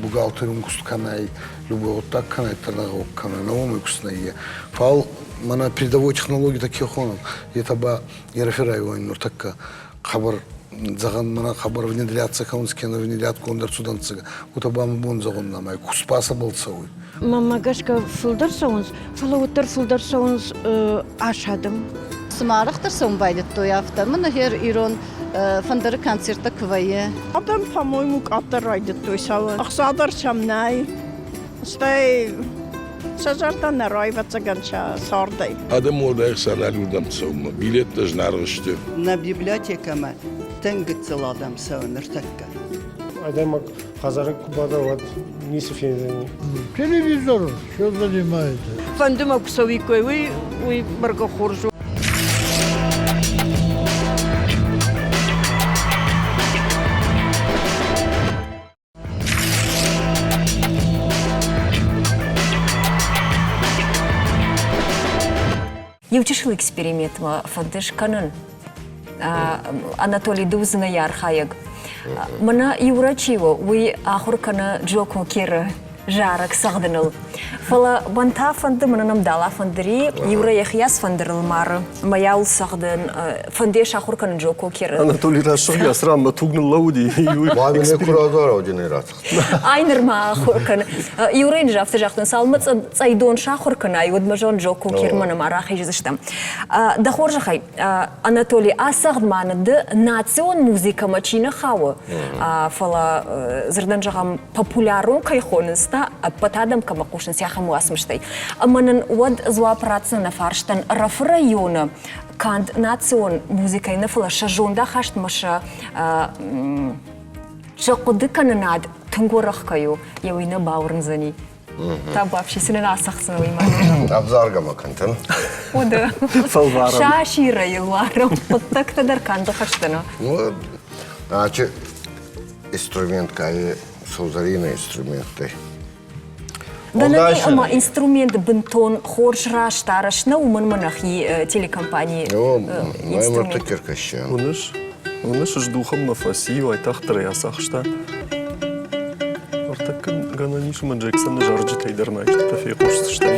бухгалтерон куст кӕнай, любой гъуддаг кӕнай, дӕр нӕ гъӕуг кӕнай, нӕ уомӕй куст нӕййе. Фал мӕнӕ передовой технологитӕ ке хонӕн, етӕ ба Ерэфи райони нуртӕккӕ хъӕбӕр зӕгъӕн, мӕнӕ хъӕбӕр внедряться кӕнунцӕ кенӕ внедрядгонд ӕрцудӕнцӕ, уотӕ ба мӕ бон зӕгъун нӕма кустбасӕбӕл цӕуй. Мӕнмӕ гӕсгӕ фулдӕр цӕуынц, фӕлӕ уӕддӕр фулдӕр цӕуынц ас адӕм. Цыма арӕхдӕр цӕуын байдыдтой, афтӕ мын гъер ирон фӕндыры концерттӕ куы вӕййы. Адӕм, по-моему, къаддӕр райдыдтой цӕуын. Ӕхца дӕр сӕм нӕй. Стӕй сӕ зӕрдӕ нӕ райвӕццӕгӕн сӕ цардӕй. Адӕм уӕлдай ӕхца нал уырдӕм цӕуынмӕ. Билеттӕ зынаргъ сты. Нӕ библиотекӕмӕ тынг гыццыл адӕм цӕуы ныртӕккӕ. Адӕймаг хӕдзары куы бада, уӕд ницы фендзӕни. Телевизор что занимает? Фӕнды мӕ куы цӕуиккой, уый, уый бӕргӕ хорз у. Иу чысыл экспериментмӕ фӕнды скӕнын. Анатолий ды уыдзынӕ йӕ архайӕг. Мӕнӕ Юра чи у, уый ахуыр кӕны Джо Кокеры зарӕг цӕгъдыныл. Фӕлӕ мӕн та фӕнды, мӕнӕн ӕм дала фӕндыри, Юра йӕхи фӕндырыл мары, мӕйау цӕгъдын, фӕнды сахуыр кӕнын Джо Кокеры. Анатолий рӕсугъд асрам мӕ туг ныллӕууыди. Ай нырма ахуыр кӕны. Юра йын афтӕ загътон, цалынмӕ цъӕйдон сахуыр кӕнай, уӕдмӕ зон Джо Кокермӕ нӕма рахиздзыстӕм. Дӕ хорзӕхӕй, Анатолий, ацагъд ма ды национ музыкӕмӕ чи нӕ хауы, фӕлӕ дзырдӕн зӕгъӕм, популярон кӕй хонынц, та ӕппӕт адӕм кӕмӕ хъусынц, ахӕм уацмыстӕй. Ӕмӕ нын уӕд дзуапп ратдзӕн нӕ фарстӕн Рафы районы канд национ музыкӕйы нӕ, фӕлӕ сӕ зондахастмӕ сӕ сӕ хъуыдыкӕнынад тынг уӕрӕх кӕй у, йӕ уый нӕ бауырндзӕни. Табуафси, цы нын ацӕгъддзӕн уый ма? Ӕвзаргӕ ма кӕнтӕн. Уӕдӕ. Фӕлварӕн. Сасирӕйы луарӕн хъуыддӕгтӕ дӕр канд хӕсты нӕ. Ну, значит, инструмент кӕй сузарина инструменттӕй. Гӕнӕн ӕмӕ инструмент бынтон хорз раст арӕзт нӕ, уымӕн мӕ нӕхи телекомпанийы инструмент. Уыныс, уыныс, здухынмӕ фӕци, уайтагъддӕр ӕй ацахста. Ӕртӕккӕ гӕнӕн ис ӕмӕ Джексоны зарджытӕй дӕр ма истытӕ фехъусдзыстӕм.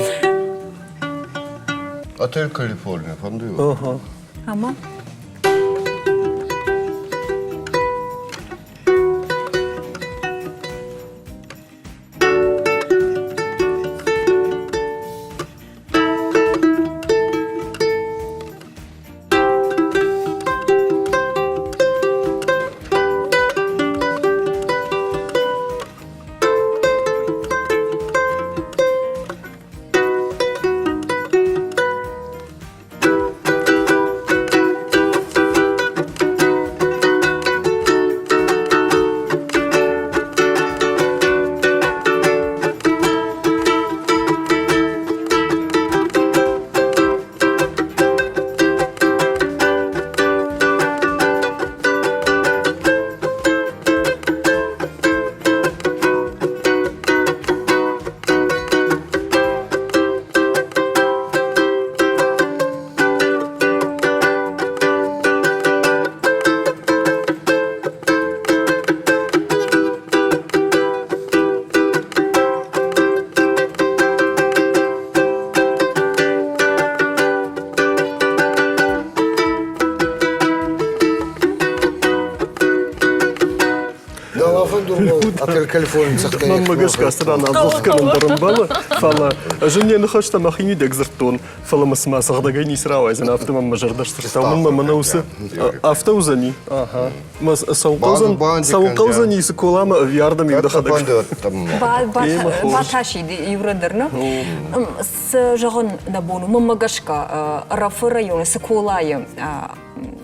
Отель Калифорния, фӕнды? Ага. Ӕмӕ? Отель Калифорния цӕхгӕ. Мӕнмӕ гӕсгӕ ацы ран абдзых кӕнын дӕр ӕмбӕлы, фӕлӕ ӕз ын йӕ ныхӕстӕ мӕхимидӕг дзырдтон, фӕлӕ мӕ цыма сыгъдӕгӕй ницы рауайдзӕн, афтӕ мӕм мӕ зӕрдӕ сдзырдта. Уымӕн мӕ мӕнӕ уыцы афтӕ уыдзӕни. Аха. Мӕ цӕуын хъӕудзӕни цы коламӕ ӕви ардӕм иу дӕхӕдӕг. Батасид иу дӕр, нӕ? Цы зӕгъын нӕ бон у, мӕнмӕ гӕсгӕ, Рафы районы Цыколайы.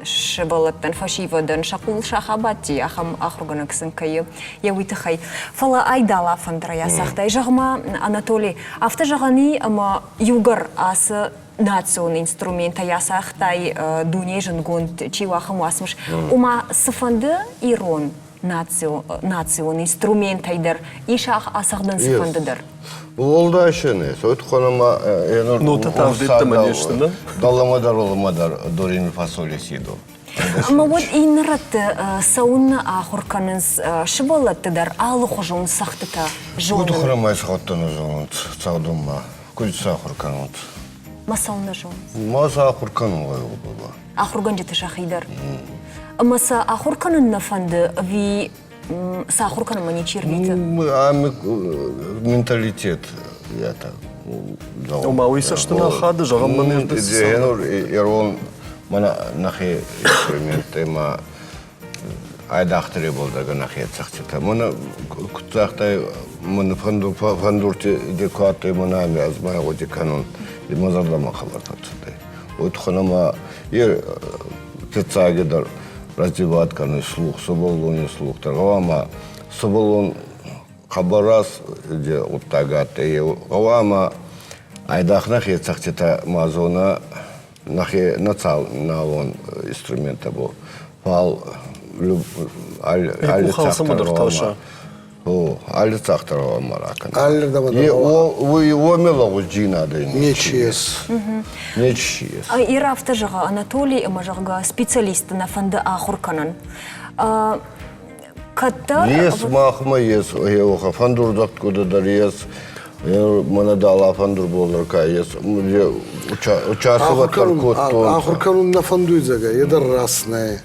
сывӕллӕттӕн, фӕсивӕдӕн сӕ хъул сах абадти, ахӕм ахуыргӕнӕг сын кӕй йӕ уый тыххӕй. Фӕлӕ ай дала фӕндырӕй ацагътай. Зӕгъ-ма, Анатоли, афтӕ зӕгъӕн и, ӕмӕ иугӕр ацы национ инструментӕй ацагътай дунейы зындгонд чи у, ахӕм уацмыс, ома цыфӕнды ирон национ инструментӕй дӕр ис ацӕгъдӕн цыфӕнды дӕр. Уӕлдай се не, сойт хонама енор Нота тавдеттӕмӕ не сты, нӕ? Далама дӕр олама дӕр до ре ми фа соль си до. Ӕмӕ уӕд иннӕ рӕтты цӕуыннӕ ахуыр кӕнынц сывӕллӕтты дӕр алыхуызон цӕгъдтытӕ зонын? Куд храмӕй схаттӕн зонут цӕгъдунмӕ, куд сӕ ахуыр кӕнут? Ма цӕуыннӕ зонынц? Ма сӕ ахуыр кӕнун гъӕуы баба. Ахуыргӕнджыты сӕхи дӕр. Ӕмӕ сӕ ахуыр кӕнын нӕ фӕнды ӕви сӕ ахуыр кӕнынмӕ ничи рвиты? Менталитет это. Ома уый цӕсты нӕ ахады, зӕгъӕм, мӕн Ирон мӕнӕ нӕхи инструменттӕ ма айдагъ требовал нӕхи цӕгъдтытӕ. Мӕнӕ куд загътай, мӕн фӕндурти декуаттӕй мӕнӕ ами ӕз ма гъуди кӕнун, мӕ зӕрдӕмӕ хабар фӕццудӕй. Уой туххӕн ӕма е фиццагидӕр развивать кӕнуй слух, сувӕллони слух дӕр. Гъӕуама сувӕллон хъӕбӕр раз гъуддаг адтӕй, гъӕуама айдагъ нӕхе цӕгъдтитӕ ма зона, нӕхе националон инструментӕ бо, фал алли цӕгъдтӕ гъӕуама О, алли цъӕхтӕ гъӕуама ракӕнӕ. Аллирдӕмӕ Уый уоми лӕгъуздзийнадӕй нечи ес. Нечи ес. Ир афтӕ зӕгъы Анатолий ӕмӕ, зӕгъгӕ, специалистты нӕ фӕнды ахуыр кӕнын. Кӕддӕр Ес махмӕ ес, фӕндурдзӕгъдгутӕ дӕр ес, мӕнӕ дала фӕндурбол ка ес, участвовать кодтон. Ахур кӕнун нӕ фӕндуй, зӕгъгӕ, е дӕр раст нӕй.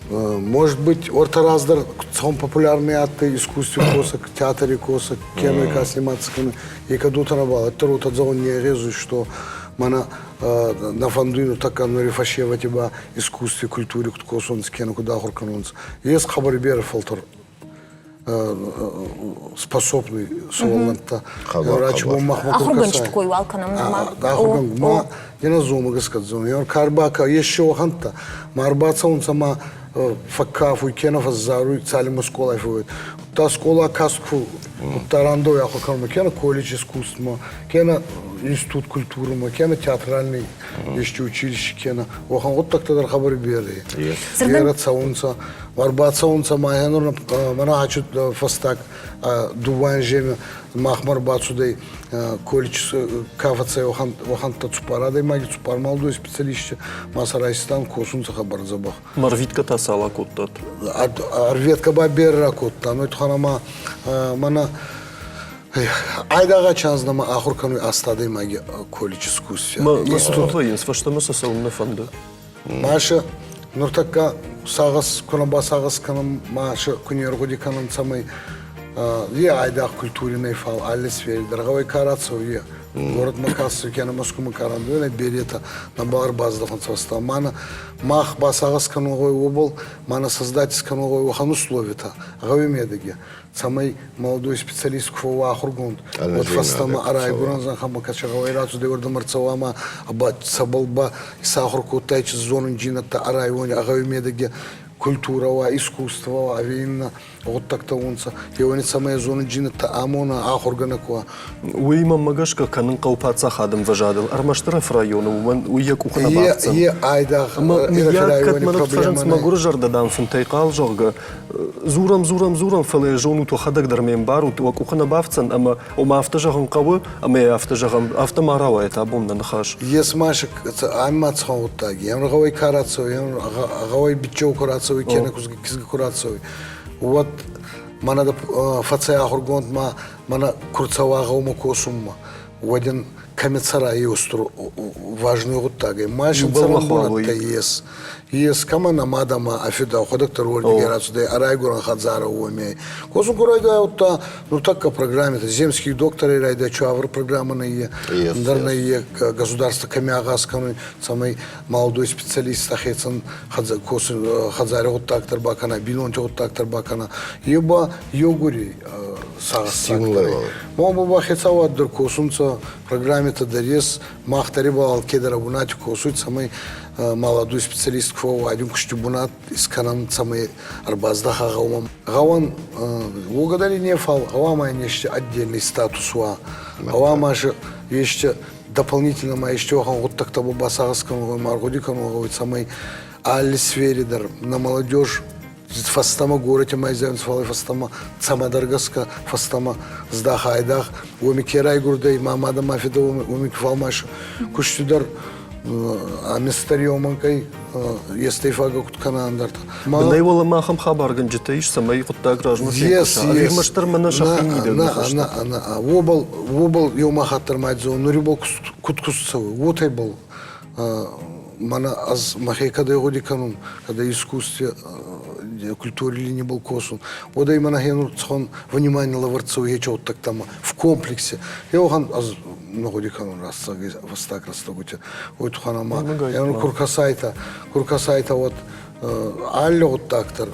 Может быть, орта раздӕр цӕун популярный адтӕй искусстви косӕг, театри косӕг, кеной ка сниматься кӕнуй, е кӕд уотӕ нӕбал, ӕддӕр уотӕ зӕгъун не гъезуй, что мӕнӕ нӕ фӕндуй нуртӕккӕ нури фӕсевӕди ба искусстви, культури куд косунцӕ, кенӕ куд ахур кӕнунцӕ. Ес хъӕбӕр берӕ фӕлтӕр способный сувӕллӕнттӕ. Ахуыргӕнджыты кой уал кӕнӕм нырма. Ахуыргӕнг ма йӕ зоны гӕсгӕ зоны. Карбака ес уӕхӕнттӕ. Ма ӕрбацӕунцӕ ма фӕккафуй, кенӕ фӕззаруй, цалинмӕ скъолай фӕууй. Удта скъола каст ку удта рандӕуй ахур кӕнунмӕ, кенӕ колледж искусствмӕ, кенӕ институт культурӕмӕ, кенӕ театральный ести училище, кенӕ уӕхӕн гъуддӕгтӕ дӕр хъӕбӕр берӕ. Берӕ цӕунцӕ. Ӕрбацӕунцӕ ма ӕнур мӕнӕ ачут фӕстаг дууӕ анземи махмӕ ӕрбацудӕй колледж ка фӕцӕй, уӕхӕнттӕ цуппар адӕймаги, цуппар молодой специалисти ма сӕ райстан, косунцӕ хъӕбӕр дзӕбӕх. Ӕрвитгӕ та цал акодтат? Ӕрветгӕ ба берӕ ракодтан. Уой туххӕн ӕма мӕнӕ айдагъ ачанз нӕмӕ ахур кӕнуй аст адӕймаги колледж искусств. Ма цы фӕстӕмӕ сӕ цӕуын нӕ фӕнды? Маша, нуртӕккӕ сагъӕс ку нӕ басагъӕс кӕнӕм, Маша ку не ргъуди кӕнӕм, цӕмӕй е айдагъ культури нӕй, фал алли сфери дӕр гъӕуай ка рацӕуй, е городмӕ ка цӕуй, кенӕ Москвамӕ ка рандӕуй, беретӕ нӕбал ӕрбаздӕхунцӕ фӕстӕмӕ. Мӕнӕ мах басагъӕс кӕнун гъӕуй уобӕл, мӕнӕ создать кӕнун гъӕуй уӕхӕн условитӕ гъӕуи медӕги, цӕмӕй молодой специалист ку фӕууа ахургонд, уӕд фӕстӕмӕ ӕ райгурӕн зӕнхӕмӕ кӕсӕ гъӕуай рацудӕй уордӕмӕ ӕрцӕуа ӕма ба цӕбӕл ба исахур кодтай зонунджийнӕдтӕ ӕ райони, ӕ гъӕуи медӕги культурӕ уа, искусство уа ӕви иннӕ гъуддӕгтӕ унцӕ, еуӕни цӕмӕй зонунджийнӕдтӕ амона, ахургӕнӕг уа. Уый мӕнмӕ гӕсгӕ кӕнын хъӕуы паддзахады ӕмвӕзадыл. Ӕрмӕстдӕр районы уымӕн уый йӕ къухы нӕ бафтдзӕн. Е айдагъ Ӕмӕ мыййаг кӕд мӕнӕ фӕзынц мӕгуыры зӕрдӕ дам фынтӕй хъал, зӕгъгӕ, дзурӕм, дзурӕм, дзурӕм, фӕлӕ йӕ зонут уӕхӕдӕг дӕр ме мбарут, уӕ къухы нӕ бафтдзӕн ӕмӕ ома афтӕ зӕгъын хъӕуы ӕмӕ йӕ афтӕ зӕгъӕм, афтӕ ма рауайӕт абон нӕ ныхас. Ес ма ам ма цӕуӕн гъуддаги. Ем гъӕуай ка рацӕуй, ем гъӕуай биччеу ку рацӕуй, кенӕ кизгӕ ку рацӕуй, уӕд мӕнӕ фӕцӕй ахургонд ма мӕнӕ ку рцӕуа гъӕумӕ косунмӕ, уӕд ин кӕми цӕра е устур важный гъуддаг ӕй. Ма син цӕрӕнбунӕттӕ ес. Ес кӕмӕн ӕ мадӕ ма ӕ фидӕ ӕхуӕдӕг дӕр уордиги рацудӕй ӕ райгурӕн хӕдзарӕ уоми. Косун ку райдайудта, нуртӕккӕ программитӕ земский докторӕй райдай чуавр программа нӕййе, ӕндӕр нӕййе государство кӕми агъаз кӕнуй, цӕмӕй молодой специалист ӕхецӕн хӕдзари гъуддаг дӕр бакӕна, бийнонти гъуддаг дӕр бакӕна. Е ба еугури сагъӕссагдӕр. Мо ба хецауад дӕр косунцӕ, программитӕ дӕр ес, мах дӕр ибӕл алкедӕр ӕ бунати косуй, цӕмӕй Молодой специалист ку фӕууа, дин кусти бунат искӕнӕн, цӕмӕй ӕрбаздӕха гъӕумӕ. Гъӕуӕн уогӕ дӕр не фал, гъӕуама ин ести отдельный статус уа. Гъӕуама ести дополнительно ма ести уӕхӕн гъуддӕгтӕ басагъӕс кӕнун, ма ӕргъуди кӕнун гъӕуй, цӕмӕй алли сфере дӕр на молодежь фӕстӕмӕ горӕти ма изӕрин фалӕ фӕстӕмӕ цӕмӕдӕр гӕсгӕ фӕстӕмӕ здӕха айдагъ уоми ке райгурдӕй ма мадӕ ма фидӕ уоми ке фал ма кусти дӕр ами старьеманкӕй естӕй фагӕ куд кӕна ӕндӕртӕ. Бынӕй уӕлӕмӕ ахӕм хабаргӕнджытӕ ис, цӕмӕй хъуыддаг размӕ фенкъуса. Ӕви ӕрмӕстдӕр мӕнӕ сӕхи мидӕг ныхӕстӕ? На, уобӕл, уобӕл еума хатт дӕр ма дзо, нури бол куд куст цӕуй, уотӕ бол мӕнӕ ӕз мӕхе кӕдӕй гъуди кӕнун, кӕдӕй искусстве, культуре линии был косун, уӕдӕй мӕнӕ хенур цхон внимание лӕвӕрд цӕуй хечи гъуддӕгтӕмӕ в комплексе. Еуӕхӕн ӕз нӕ гъуди кӕнун рӕстӕги фӕстаг рӕстӕгути. Уой туххӕн ӕма ӕнур куркасайтӕ, куркасайтӕ уӕд алли гъуддаг дӕр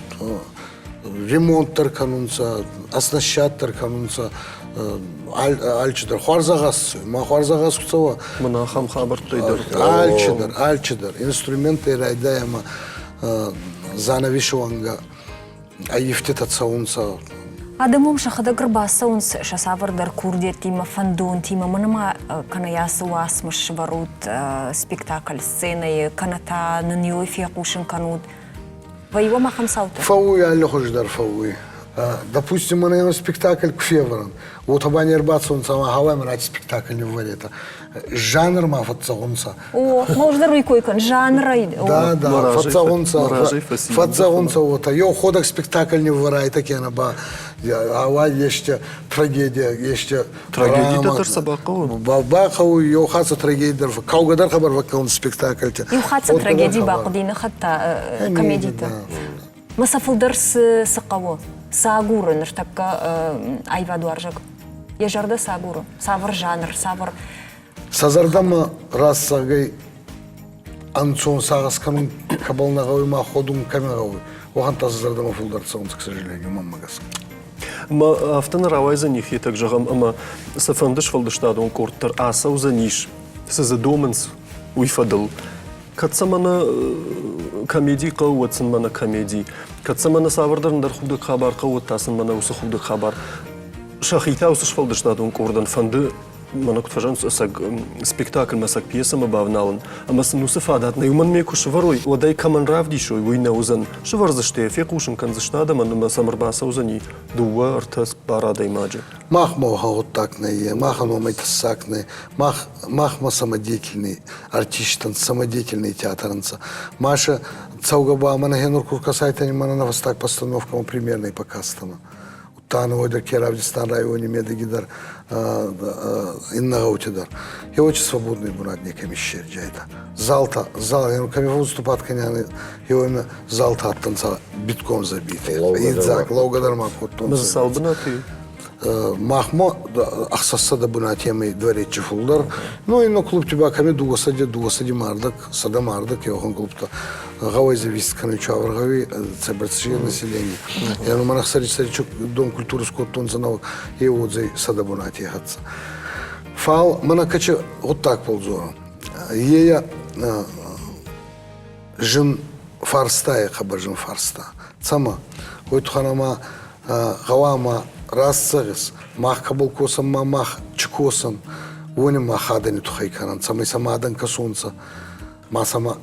ремонт дӕр кӕнунцӕ, оснащат дӕр кӕнунцӕ, алчидӕр хуарзагъаз ма хуарзагъаз ку цӕуа. Мӕн ахӕм хабӕрттӕй дӕр. Алчидӕр, алчидӕр. Инструменттӕй райдайӕ ӕма занавесы уӕнгӕ ӕййивтитӕ цӕунцӕ. Адӕм уым сӕхӕдӕг ӕрбацӕуынц сӕ цавӕрдӕр курдиӕттимӕ, фӕндонтимӕ. Мӕнӕ ма кӕнӕ ацы уацмыс сӕвӕрут спектакль сценӕйы, кӕнӕ та нын иуӕй фехъусын кӕнут. Вӕййы уӕм ахӕм цаутӕ? Фӕууй, аллихуз дӕр фӕууй. Допустим, мӕнӕ спектакль ку февӕрӕн, уотӕ ба не рбацӕунцӕ ӕма гьӕуай мӕн аци спектакль ниввӕретӕ. Жанр ма фӕццӕгъунцӕ. О, мождӕр уый кой кӕн, жанрӕй. Да, да, фӕццӕгъунцӕ, фӕццӕгъунцӕ уотӕ. Еу ходӕг спектакль ниввӕрайтӕ кенӕ ба гьӕуай есте трагедия, есте Трагедитӕ дӕр сӕ бахъӕуы? Бахъӕуы, еу хатт трагеди дӕр, кӕугӕ дӕр хабар фӕккӕун спектакльтӕ. Иу хатт трагеди бахъуыди ныхӕттӕ комедитӕ. Ма сӕ фылдӕр цы цы хъӕуы? Цы агуры ныртӕккӕ аивадуарзӕг? Йӕ зӕрдӕ цы агуры? Цавӕр жанр, цавӕр Сӕ зӕрдӕмӕ раст зӕгъгӕй, ӕнцон сагъӕс кӕнун кӕбӕл нӕ гъӕуй ма ходун кӕми гъӕуй, уӕхӕнттӕ сӕ зӕрдӕмӕ фулдӕр цӕунцӕ, к сожалению, мӕнмӕ гӕсгӕ. Ма афтӕ нӕ рауайдзӕни Хетӕг, зӕгъӕм, ӕмӕ сӕ фӕнды сфӕлдыстадон къорд дӕр ацӕудзӕнис, цы дзы домынц, уый фӕдыл. Кӕд сӕ мӕнӕ комеди хъӕуы, уӕд сын мӕнӕ комеди. Кӕд сӕ мӕнӕ цавӕрдӕр ӕндӕр худӕг хабар хъӕуы, уӕд та сын мӕнӕ уыцы худӕг хабар. Сӕхи та уыцы сфӕлдыстадон къордӕн фӕнды мӕнӕ куыд фӕзӕгъынц, ӕцӕг спектакльмӕ, ӕцӕг пьесӕмӕ бавналын, ӕмӕ сын уыцы фадат нӕй, уымӕн ме куы сывӕрой, уӕд ӕй кӕмӕн равдисой, уый нӕ уыдзӕн. Сывӕрдзысты йӕ, фехъусын кӕндзысты адӕмӕн ӕмӕ сӕм ӕрбацӕудзӕни дыууӕ, ӕртӕ, цыппар адӕймаджы. Махмӕ уӕхӕн гъуддаг нӕййе, махӕн уомӕй тӕссаг нӕй. Мах, махмӕ самодеятельный артисттӕн, самодеятельный театр ӕнцӕ. Маша цӕугӕ ба мӕнӕ хенур ку кӕсайтӕ, мӕнӕ нӕ фӕстаг постановкӕмӕ премьерный показ-тӕмӕ. Удта дӕр ке равдистан райони медӕги дӕр, иннӕ гъӕути дӕр. Я очень свободный бунат некӕми иссерджайтӕ. Залта, зал, кӕми выступать кӕнӕн, еуемӕ залта адтӕнцӕ битком забиты. Идзаг, лӕугӕ дӕр ма кодтонцӕ. Цал бунати? Махмӕ ӕхсӕзсӕдӕ бунатемӕй двореччи фулдӕр. Ну, иннӕ клубти ба кӕми дууӕсӕди, дууӕсӕди мардӕг, сӕдӕ мардӕг еуӕхӕн клубтӕ. Гъӕуай зависит кӕнуй чуавӕр гъӕуи цӕбӕрци население. Я ну мӕнӕ Саричок дом культуры скодтонцӕ нӕуӕг, е уодзӕй сӕдӕ бунати хӕццӕ. Фал мӕнӕ кӕчи гъуддаг полдзорӕн. Ея зын фарстайы хъӕбӕр зын фарста. Цӕмӕ? Уой туххӕн ӕма гъӕуама раст зӕгъис, мах кӕбӕл косӕн ма мах чи косӕн, уони мах адӕни туххӕй кӕнӕн, цӕмӕй сӕмӕ адӕн кӕсонцӕ, ма сӕмӕ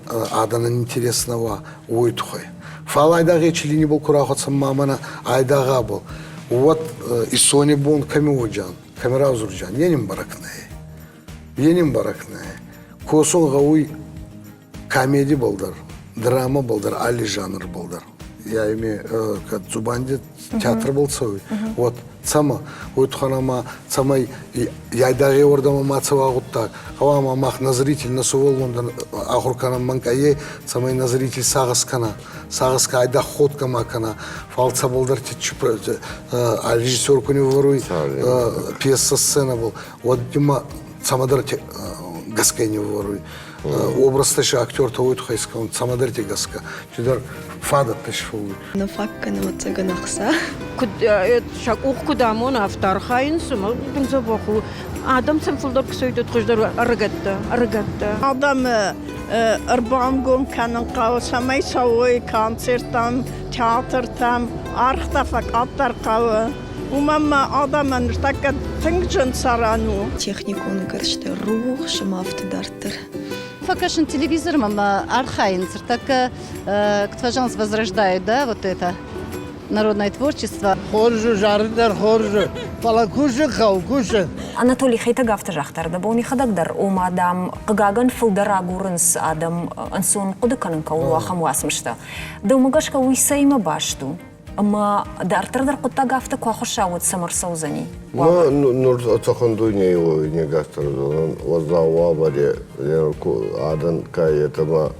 адӕнӕн интересно уа, уой туххӕй. Фал айдагъ ечи линибӕл ку рахуӕцӕн ма мӕнӕ айдагъӕбӕл, уӕд исони бон кӕми уоджан, кӕми равзурджан, е нин бӕрӕг нӕй. Е нин бӕрӕг нӕй. Косун гъӕуй комедибӕл дӕр, драмабӕл дӕр, алли жанрбӕл дӕр. Я имею кӕд дзубанди театрбӕл цӕуй, вот цӕмӕ, уой туххӕн ӕма цӕмӕй айдагъ еуӕрдӕмӕ ма цӕуа гъуддаг, гъӕуама мах на зритель, на сувӕллон дӕр ахур кӕнӕн мӕнкъӕййӕй, цӕмӕй на зритель сагъӕс кӕна, сагъӕс ка айдагъ ходгӕ ма кӕна, фал цӕбӕлдӕр режиссер ку ниввӕруй пьеса сценӕбӕл, уӕд имӕ цӕмӕдӕр гӕсгӕ ниввӕруй. Образтӕ сӕ актертӕ уой туххӕй скӕнун цӕмӕдӕрти гӕсгӕ, чидӕр фадӕттӕ сфӕууй. Нӕ фаг кӕны ӕвӕццӕгӕн ӕхца. Куыд сӕ къух куыд амоны, афтӕ архайынц, ӕмӕ тынг дзӕбӕх у. Адӕм сӕм фылдӕр куы цӕуид, хуыздӕр ӕрыгӕттӕ, ӕрыгӕттӕ. Адӕмы ӕрбангом кӕнын хъӕуы, цӕмӕй цӕуой концерттӕм, театртӕм, ӕргътӕ фӕкъаддӕр хъӕуы. Уымӕн ма адӕмӕн ныртӕккӕ тынг зын цӕрӕн у. Техникон гӕрзтӕ рухс ӕмӕ афтӕ дарддӕр. Фӕкӕсын телевизормӕ мӕ архайын ныртӕккӕ, куыд фӕзӕгъынц, возрождают, да, вот это народное творчество. Хорз у, зарын дӕр хорз у, фӕлӕ кусын хъӕуы, кусын. Анатолий Хетӕг афтӕ загъта, ӕрдӕбон йӕхӕдӕг дӕр, ома, дам, хъыгагӕн, фылдӕр агурынц адӕм ӕнцон хъуыды кӕнын кӕуыл у, ахӕм уацмыстӕ. Дӕумӕ гӕсгӕ уый цӕимӕ баст у? Ӕмӕ дарддӕр дӕр хъуыддаг афтӕ куы ахуысса, уӕд цӕмӕ ӕрцӕудзӕни? Ну, нур цӕхӕн дуйней не гастар зонун, уӕззау уавӕри адӕн ка етӕ ма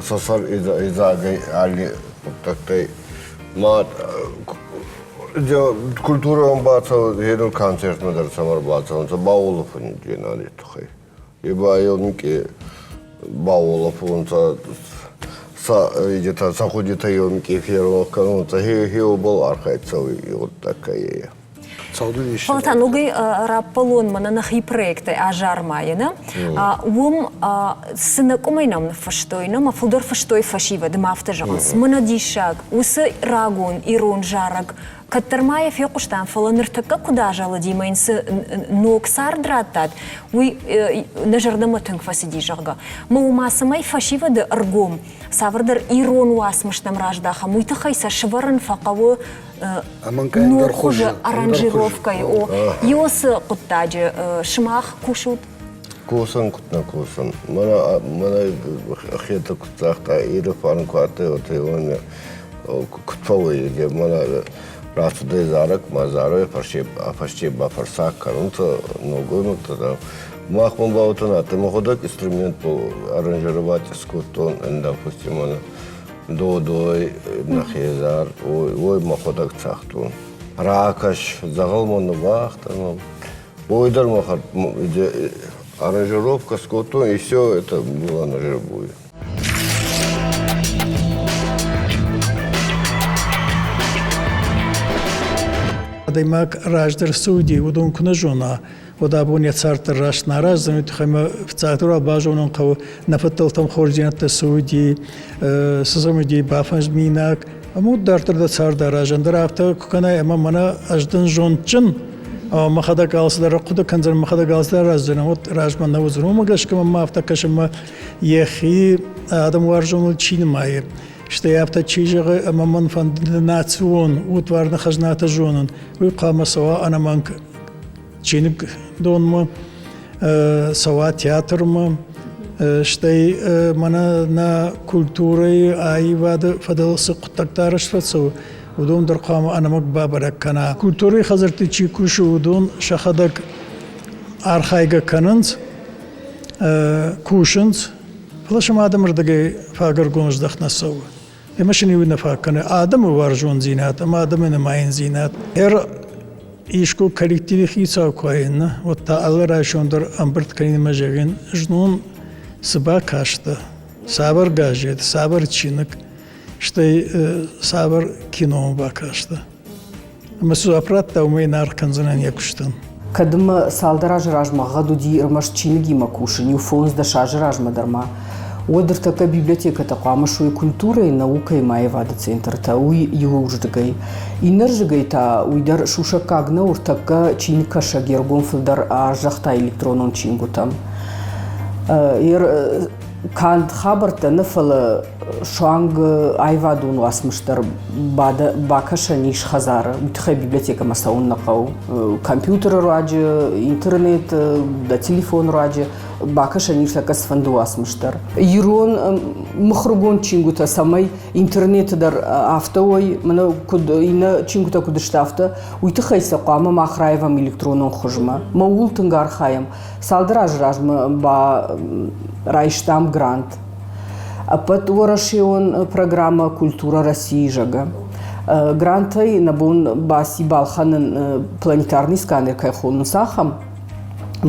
сӕ сӕр идзагӕй алли гъуддӕгтӕй ма культурон бацӕуд хенур концертмӕ дӕр цӕмӕ ӕрбацӕунцӕ, бауолӕфӕн дженади туххӕй. Е ба еумики бауолӕфунцӕ, сӕ идетӕ сӕ гъудитӕ еумики феронх кӕнунцӕ, хеуӕбӕл архайд цӕуй и гъуддаг ка е. Фӕлӕ та ногӕй раппӕлон мӕнӕ нӕхи проектӕй азармайы, нӕ? Уым цы нӕ къуымӕй нӕм ныффыстой, нӕ ма фылдӕр фыстой фӕсивӕд, ӕмӕ афтӕ зӕгъынц, мӕнӕ диссаг, уыцы рагон ирон зарӕг кӕддӕр ма йӕ фехъуыстам, фӕлӕ ныртӕккӕ куыд азӕлыди ӕмӕ йын цы ног цард радтат, уый нӕ зӕрдӕмӕ тынг фӕцыди, зӕгъгӕ. Мӕ уымӕ цӕмӕй фӕсивӕды ӕргом цавӕрдӕр ирон уацмыстӕм раздахӕм, уый тыххӕй сӕ сывӕрын фӕхъӕуы ног хуызы аранжировкӕйы. О, Иосы хъуыддаджы сымах кусут? Кусын куыд нӕ кусын. Мӕнӕ мӕнӕ хетӕ куыд загъта, Иры фарн куы адтӕй, уотӕ куыд фӕууй, мӕнӕ рацудӕй зарӕг, ма зарӕй фӕсте ба фӕрсаг кӕнунцӕ ногоймӕгтӕ дӕр. Мах мӕн баутӕн адтӕй мӕхуӕдӕг инструментбӕл аранжировать скодтон, допустим, мӕнӕ Додой, нӕхе зар, уой мӕхуӕдӕг цагътон. Ракӕс, дзӕгъӕл мӕ ниввагъта, Ой дӕр мӕ аранжировка скодтон, и все это было на жербуе. Адӕймаг раздӕр цы уыди, уыдон куы нӕ зона, уӕд абон йӕ цард дӕр раст нӕ араздзӕн, уый тыххӕй мӕ фыццагдӕр базонын хъӕуы, нӕ фыддӕлтӕм хорздзинӕдтӕ цы уыди, цы сӕм уыди бафӕзминаг. Ӕмӕ уӕд дарддӕр дӕ цард араз, ӕндӕр афтӕ куы кӕнай, ӕмӕ мӕнӕ ӕз дын зондджын, ӕмӕ мӕхӕдӕг алцыдӕр хъуыды кӕндзӕн, мӕхӕдӕг алцыдӕр араздзӕн, уӕд размӕ нӕ уыдзӕн. Уымӕ гӕсгӕ мӕм афтӕ кӕсы, ӕмӕ йӕхи адӕмуарзоныл чи нымайы, стӕй афтӕ чи зӕгъы, ӕмӕ мӕн фӕнды национ удварны хӕзнатӕ зонын, уый хъуамӕ цӕуа ӕнӕмӕнг чиныгдонмӕ, цӕуа театрмӕ, стӕй мӕнӕ нӕ культурӕйы аивады фӕдыл цы хъуыддӕгтӕ арӕзт фӕцӕуы, уыдон дӕр хъуамӕ ӕнӕмӕнг бабӕрӕг кӕна. Культурӕйы хӕдзӕртты чи кусы, уыдон сӕхӕдӕг архайгӕ кӕнынц, кусынц, фӕлӕ сӕм адӕмы рдыгӕй фаг ӕргом здӕхт нӕ цӕуы. Ӕмӕ сын иу нӕ фаг кӕны адӕмы уарзондзинад ӕмӕ адӕмы нымайындзинад. Ӕр искуы коллективы хицау куы уаин, уӕд та алы райсом дӕр ӕмбырд кӕнин ӕмӕ зӕгъин, знон цы бакастӕ, цавӕр газет, цавӕр чиныг, стӕй цавӕр киномӕ бакастӕ. Ӕмӕ цы дзуапп радта, уымӕй нӕ аргъ кӕндзынӕн йӕ куыстӕн. Кӕд ӕмӕ цалдӕр азы размӕ гъӕд уыди ӕрмӕст чиныгимӕ кусын, иу фондз-дӕс азы размӕ дӕр ма, уӕд ӕртӕккӕ библиотекӕтӕ хъуамӕ суой культурӕйы, наукӕйы ӕмӕ аивады центртӕ, уый иуырдыгӕй. Иннӕрдыгӕй та уый дӕр сусӕггаг нӕу, ӕртӕккӕ чиныгкӕсӕг йе ргом фылдӕр аздӕхта электронон чингуытӕм. Канд хабӕрттӕ нӕ, фӕлӕ суанг аивадон уацмыс дӕр бакӕсӕн ис хӕдзары. Уый тыххӕй библиотекӕмӕ цӕуын нӕ хъӕуы. Компьютеры руаджы, интернет, дӕ телефоны руаджы бакӕсӕн ис тӕккӕ цыфӕнды уацмыс дӕр. Ирон мыхуыргонд чингуытӕ цӕмӕй интернеты дӕр афтӕ уой, мӕнӕ куыд иннӕ чингуытӕ куыд сты, афтӕ, уый тыххӕй сӕ хъуамӕ мах раивӕм электронон хуызмӕ. Мӕ ууыл тынг архайӕм. Цалдӕр азы размӕ ба райстам грант. Ӕппӕтуӕрӕсеон программӕ «Культура России» зӕгъгӕ. Грантӕй нӕ бон баци балхӕнын планетарный сканер кӕй хонынц, ахӕм.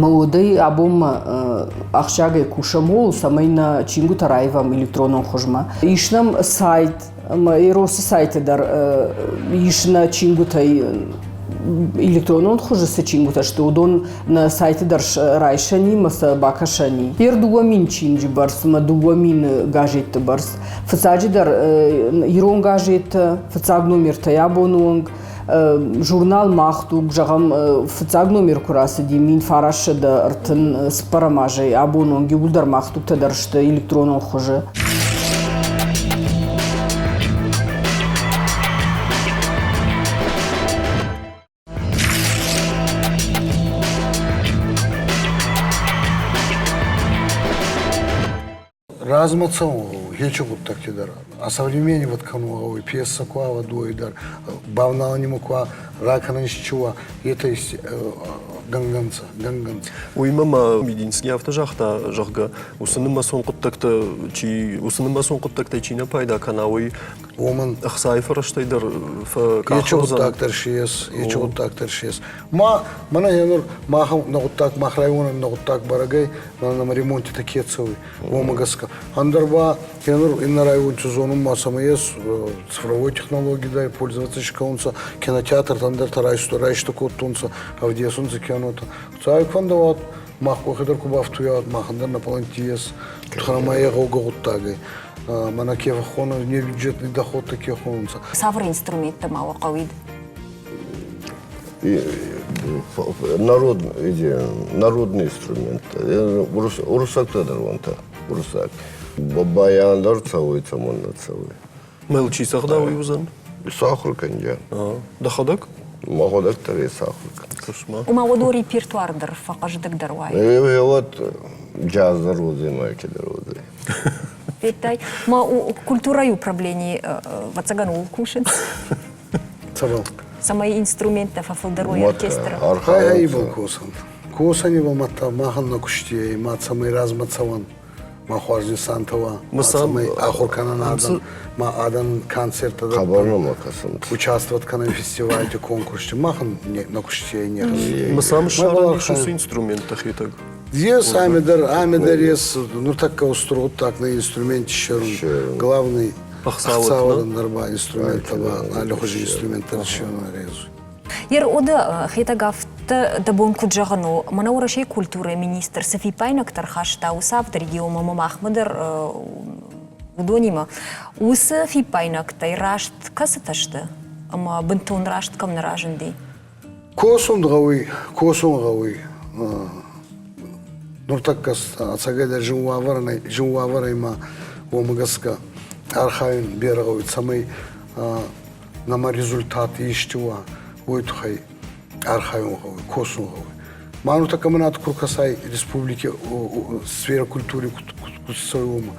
Мӕ уӕдӕй абонмӕ ахсджиагӕй кусӕм ууыл, цӕмӕй нӕ чингуытӕ раивӕм электронон хуызмӕ. Ис нӕм сайт, ӕмӕ Эросы сайты дӕр ис нӕ чингуытӕй электронон хуызы цы чингуытӕ сты, уыдон нӕ сайты дӕр райсӕн и мӕ сӕ бакӕсӕн и. Ер 2000 чиныджы бӕрц ӕмӕ 2000 газетты бӕрц. Фыццаджыдӕр ирон газеттӕ, фыццаг номертӕй абоны онг, Журнал «Мах дуг», зӕгъӕм, фыццаг номер куы рацыди 1934 азӕй абон онг иууылдӕр «Мах дугтӕ» дӕр сты электронон хуызы. Размӕ цӕун гъӕуй хечи гъуддӕгти дӕр. Осовременивать кӕнун гъӕуй, пьесӕ ку ӕвӕд уой дӕр, бавналӕн ку ракӕнӕн исчи уа, етӕ гӕнгӕнцӕ, гӕнгӕнцӕ. Уыимӕ ма Мединский афтӕ загъта, зӕгъгӕ, уыцы нымӕцон хъуыддӕгтӕ чи уыцы нымӕцон хъуыддӕгтӕй чи нӕ пайда кӕна, уый уомӕн ӕхцайы фӕрӕзтӕй дӕр фӕкъахыр уыдзӕн. Ечи гъуддаг дӕр си ес, ечи гъуддаг дӕр си ес. Ма мӕнӕ енур махӕн нӕ гъуддаг, мах районӕн нӕ гъуддаг бӕрӕг ӕй, мӕнӕ нӕмӕ ремонтитӕ ке цӕуй, уомӕ гӕсгӕ. Ӕндӕр ба кенур иннӕ районти зонун ма цӕмӕ ес цифровой технологи пользоваться кӕнунцӕ, кинотеатртӕ ӕндӕртӕ райста кодтонцӕ, ӕвдесунцӕ кинотӕ. Цай фӕндӕуат, мах къохи дӕр ку бафтуйат, махӕн дӕр нӕ пълӕнтти ес, тухӕн ма е гъӕугӕ гъуддаг ӕй. Мӕнӕ ке фӕххонӕн, небюджетный доходтӕ ке хонунцӕ. Цавӕр инструменттӕ ма уӕ хъӕуид? Народ, эти, народный инструмент. Уруссӕгтӕ дӕр уонтӕ, уруссаг. Баян дӕр цӕуй, цӕмӕннӕ цӕуй. Мӕл чи цӕгъда, уый уыдзӕн? Сахур кӕнджа. Дӕхӕдӕг? Мӕхуӕдӕг дӕр е сахур кӕн. Ома уӕд репертуар дӕр фӕхъӕздыгдӕр уай? Уӕд джаз дӕр уодзӕй, майкӕ дӕр уодзӕй. Федтай, ма культурӕйы управленийы ӕвӕццӕгӕн ууыл кусынц. Цӕбӕл? Цӕмӕй инструменттӕ фӕфылдӕр уой оркестры. Архайӕ ибӕл косӕн. Косӕн ибӕл мадта махӕн нӕ кусти ӕй, ма цӕмӕй размӕ цӕуӕн, ма хуарз нисантӕ уа, ма цӕмӕй ахур кӕнӕн адӕм, ма адӕм концерттӕ Хабар нӕма кӕсӕн. Участвовать кӕнӕн фестивальти, конкурсти. Махӕн нӕ кусти ӕй не Мысам ссарӕн ис уыцы инструменттӕ хетӕг? Ес ами дӕр, ами дӕр ес нуртӕккӕ устур гъуддаг нӕ инструмент иссерун. Главный ӕхцауӕдӕн дӕр ба инструменттӕ ба аллихузи инструменттӕ иссерун арезуй. Ер ода Хетӕг афтӕ дӕ бон куыд зӕгъын у, мӕнӕ Уӕрӕсейы культурӕйы министр цы фиппаинӕгтӕ рхаста уыцы авд регионмӕ ӕмӕ махмӕ дӕр уыдонимӕ, уыцы фиппаинӕгтӕй раст кӕцытӕ сты ӕмӕ бынтон раст кӕм нӕ разынди? Косун гъӕуй, косун гъӕуй. Нуртӕккӕ ӕцӕгӕйдӕр зин уавӕрӕй, зин уавӕрӕй ма уомӕ гӕсгӕ архайун берӕ гъӕуй, цӕмӕй нӕмӕ результат исти уа, уой туххӕй архайун гъӕуй, косун гъӕуй. Ма нуртӕккӕ мӕнӕ ку кӕсай республики сфера культури куд цӕуй, уомӕ,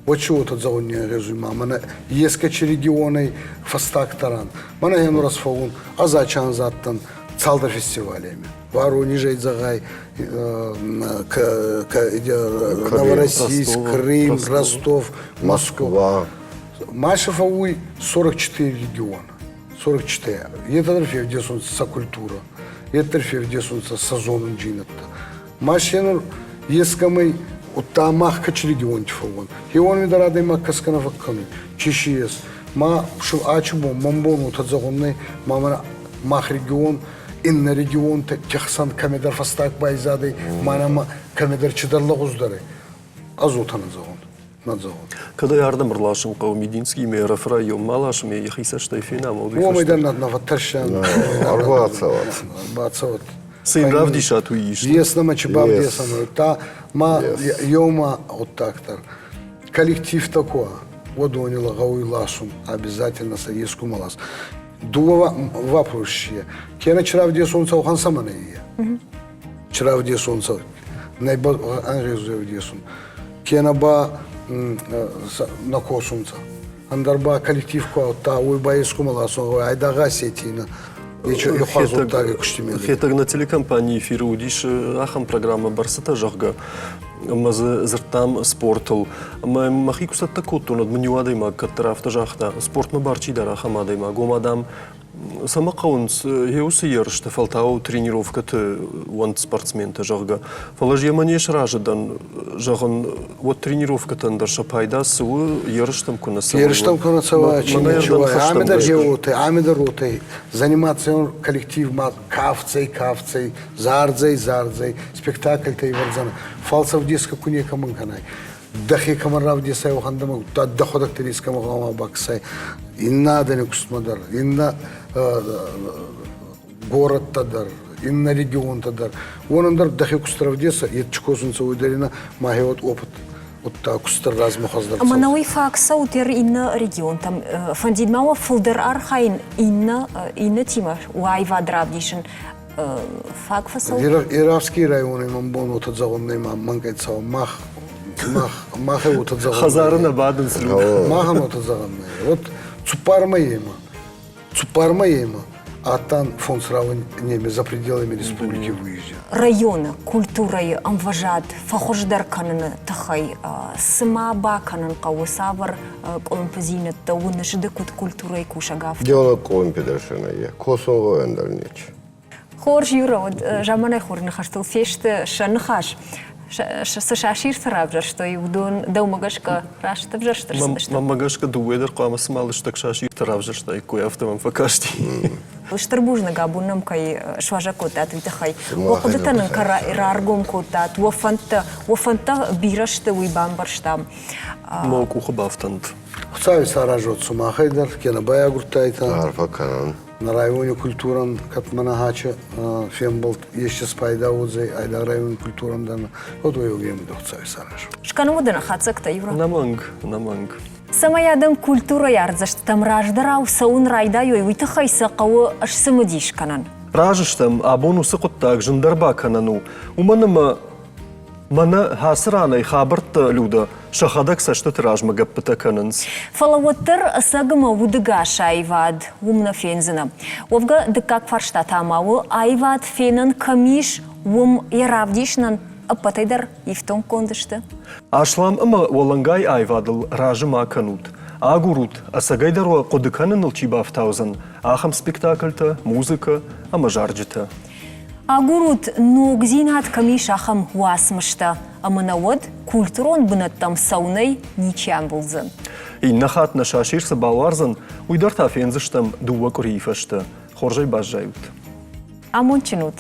уӕд си уотӕ зӕгъун не нгъезуй ма мӕнӕ ескӕци регионӕй фӕстаг таран. Мӕнӕ хенур ӕз фӕуун, ӕз ачанз адтӕн цалдӕр фестивалеми. Воронежӕй зӕгъай, Новороссийск, Крым, Ростов, Москва. Маша фӕууй 44 региона. 44. Етӕ дӕр февдесунцӕ сӕ культурӕ, етӕ дӕр февдесунцӕ сӕ зонундзийнӕдтӕ. Машинӕ ескӕмӕй удта мах кӕци регионти фӕууӕн. Хеуони дӕр адӕймаг кӕсгӕ нӕ фӕккӕнуй. Чи си ес? Ма ачи бон, мӕн бон уотӕ зӕгъун нӕй, ма мӕнӕ мах регион иннӕ регионтӕ хсӕн кӕмидӕр фӕстаг байзадӕй, ма нӕмӕ кӕмидӕр чидӕр лӕгъуздӕр ӕй. Ӕз уотӕ нӕ зӕгъун. Нӕ зӕгъун. Кӕд ӕй ардӕм ӕрласын хъӕуы Мединскиймӕ Ӕрӕфы районмӕ аласынмӕ йӕхи цӕстӕй фенӕм, Уомӕй дӕр нӕ фӕттӕрсӕн. Ӕрбацӕуӕт. Бацӕуӕт. Цы йын равдисат, уый ис. Ес нӕмӕ чи бавдесӕн, та ма еума гъуддаг дӕр. Коллективтӕ ку уа, уӕд уони гъӕуй ласун, обязательно сӕ ескумӕ лас. Дууӕ вопроси. Кенӕ чи равдесунцӕ, уӕхӕн цӕмӕн ӕй? Чи равдесунцӕ, нӕ ӕнгъезуй ӕвдесун. Кенӕ ба нӕ косунцӕ. Ӕндӕр ба коллектив ку аудта, уой ба ескумӕ ласун, айдагъ Осетийна. Хетӕг нӕ телекомпанийы эфиры уыдис ахӕм программӕ «Бӕрцытӕ», зӕгъгӕ, ӕмӕ дзы дзырдтам спортыл. Ӕмӕ мӕхи куы цӕттӕ кодтон, уӕд мын иу адӕймаг кӕддӕр афтӕ загъта, спортмӕ бар чи дары, ахӕм адӕймаг. Ома, дам, Цӕмӕ хъӕуынц уыцы ерыстӕ, фӕлтау тренировкӕты уӕнт спортсментӕ, зӕгъгӕ. Фӕлӕ ӕз йемӕ не сразы дӕн, зӕгъын, уӕд тренировкӕтӕн дӕр сӕ пайда цы у, ерыстӕм куы нӕ цӕуой. Ерыстӕм куы нӕ цӕуа, чи не цӕуа, ами дӕр еуотӕй, ами дӕр уотӕй. Занимацион коллектив ма кафдзӕй, кафдзӕй, зардзӕй, зардзӕй, спектакльтӕ ивӕрдзӕн. Фал сӕвдесгӕ ку некӕмӕн кӕнай. Дӕхе кӕмӕн равдесай, уӕхӕн дӕмӕ дӕхуӕдӕг дӕр искӕмӕ гъӕуама бакӕсай. Иннӕ адӕни кустмӕ дӕр, иннӕ горӕдтӕ дӕр, иннӕ регионтӕ дӕр. Уонӕн дӕр дӕхе куст равдесӕ, ет чи косунцӕ, уой дӕр иннӕ мӕхе уӕд опыт удта кустдӕр размӕ хуӕздӕр Ӕмӕ нӕ уый фаг цӕут дӕр иннӕ регионтӕм. Фӕндид ма уӕ фылдӕр архайын иннӕ иннӕтимӕ уаивад равдисын фаг фӕцӕуы? Иравский райони мӕн бон уотӕ зӕгъун нӕй, ма мӕнгӕй цӕуӕн. Мах мах махе уотӕ зӕгъун. Хӕдзары нӕ бадынц. Махӕн уотӕ зӕгъӕн нӕй. Вот цуппар мӕйемӕ цуппар мӕйемӕ адтан фондз рауӕнеми за пределами республики выезде. Районы культурӕйы ӕмвӕзад фӕхуыздӕр кӕныны тыххӕй цы ма бакӕнын хъӕуы, цавӕр къуылымпыдзинӕдтӕ уыныс ды куыд культурӕйы кусӕг, афтӕ? Геолог къуылымпы дӕр сӕ нӕййы. Косово ӕндӕр ничи. Хорз, Юра, уӕд заманай хорз ныхӕстыл фесты сӕ ныхас. Цы сасирты равзӕрстой, уыдон дӕумӕ гӕсгӕ раст ӕвзӕрст ӕрцыдысты? Мӕнмӕ гӕсгӕ дыууӕ дӕр хъуамӕ цыма лыстӕг сасиртӕ равзӕрстаиккой, афтӕ мӕм фӕкасти. Стыр бузныг, абон нӕм кӕй суазӕг кодтат, уый тыххӕй. Уӕ хъуыдытӕ нын кӕй раргом кодтат, уӕ фӕндтӕ, уӕ фӕндтӕ бирӕ сты, уый бамбӕрстам. Мӕ къухы бафтӕнт. Хуыцауи саразот сумахӕй дӕр, кенӕ байагурдтайтӕ. Арфӕ кӕнӕн. На райони культурӕн кӕд фембӕлд есте спайда уодзӕй айдагъ райони культурӕн дӕр, уӕд уой еугемӕ Хуцауи саразо. Скӕнӕм уыдоны хатдзӕгтӕ, Юра? Нӕмӕнг, нӕмӕнг. Цӕмӕй адӕм культурӕйы ардзӕстытӕм раздӕрау цӕуын райдайой, уый тыххӕй сӕ хъӕуы сцымыдис кӕнын. Разы стӕм, абон уыцы хъуыддаг зындӕр бакӕнӕн у, уымӕн ӕмӕ Мӕнӕ ацы ранӕй хабӕрттӕ, Людӕ, сӕхӕдӕг цӕстыты размӕ гӕппытӕ кӕнынц. Фӕлӕ уӕддӕр ӕцӕг ӕмӕ удыгас аивад уым нӕ фендзынӕ. Уӕвгӕ, дыккаг фарста та ма у, аивад фенӕн кӕм ис, уым йӕ равдисынӕн ӕппӕтӕй дӕр ифтонггонд сты? Аслам ӕмӕ уӕлӕнгай аивадыл разы ма кӕнут. Агурут, ӕцӕгӕйдӕр уӕ хъуыды кӕныныл чи бафтаудзӕн, ахӕм спектакльтӕ, музыкӕ ӕмӕ зарджытӕ. Агурут, ногдзинад кӕм ис, ахӕм уацмыстӕ, ӕмӕ нӕ уӕд культурон бынӕттӕм цӕуынӕй ничи амбулдзӕн. Иннӕ хатт нӕ сасир цы бауарзын, уый дӕр та фендзыстӕм дыууӕ къуырийы фӕстӕ. Хорзӕй баззайут. Амондджын ут!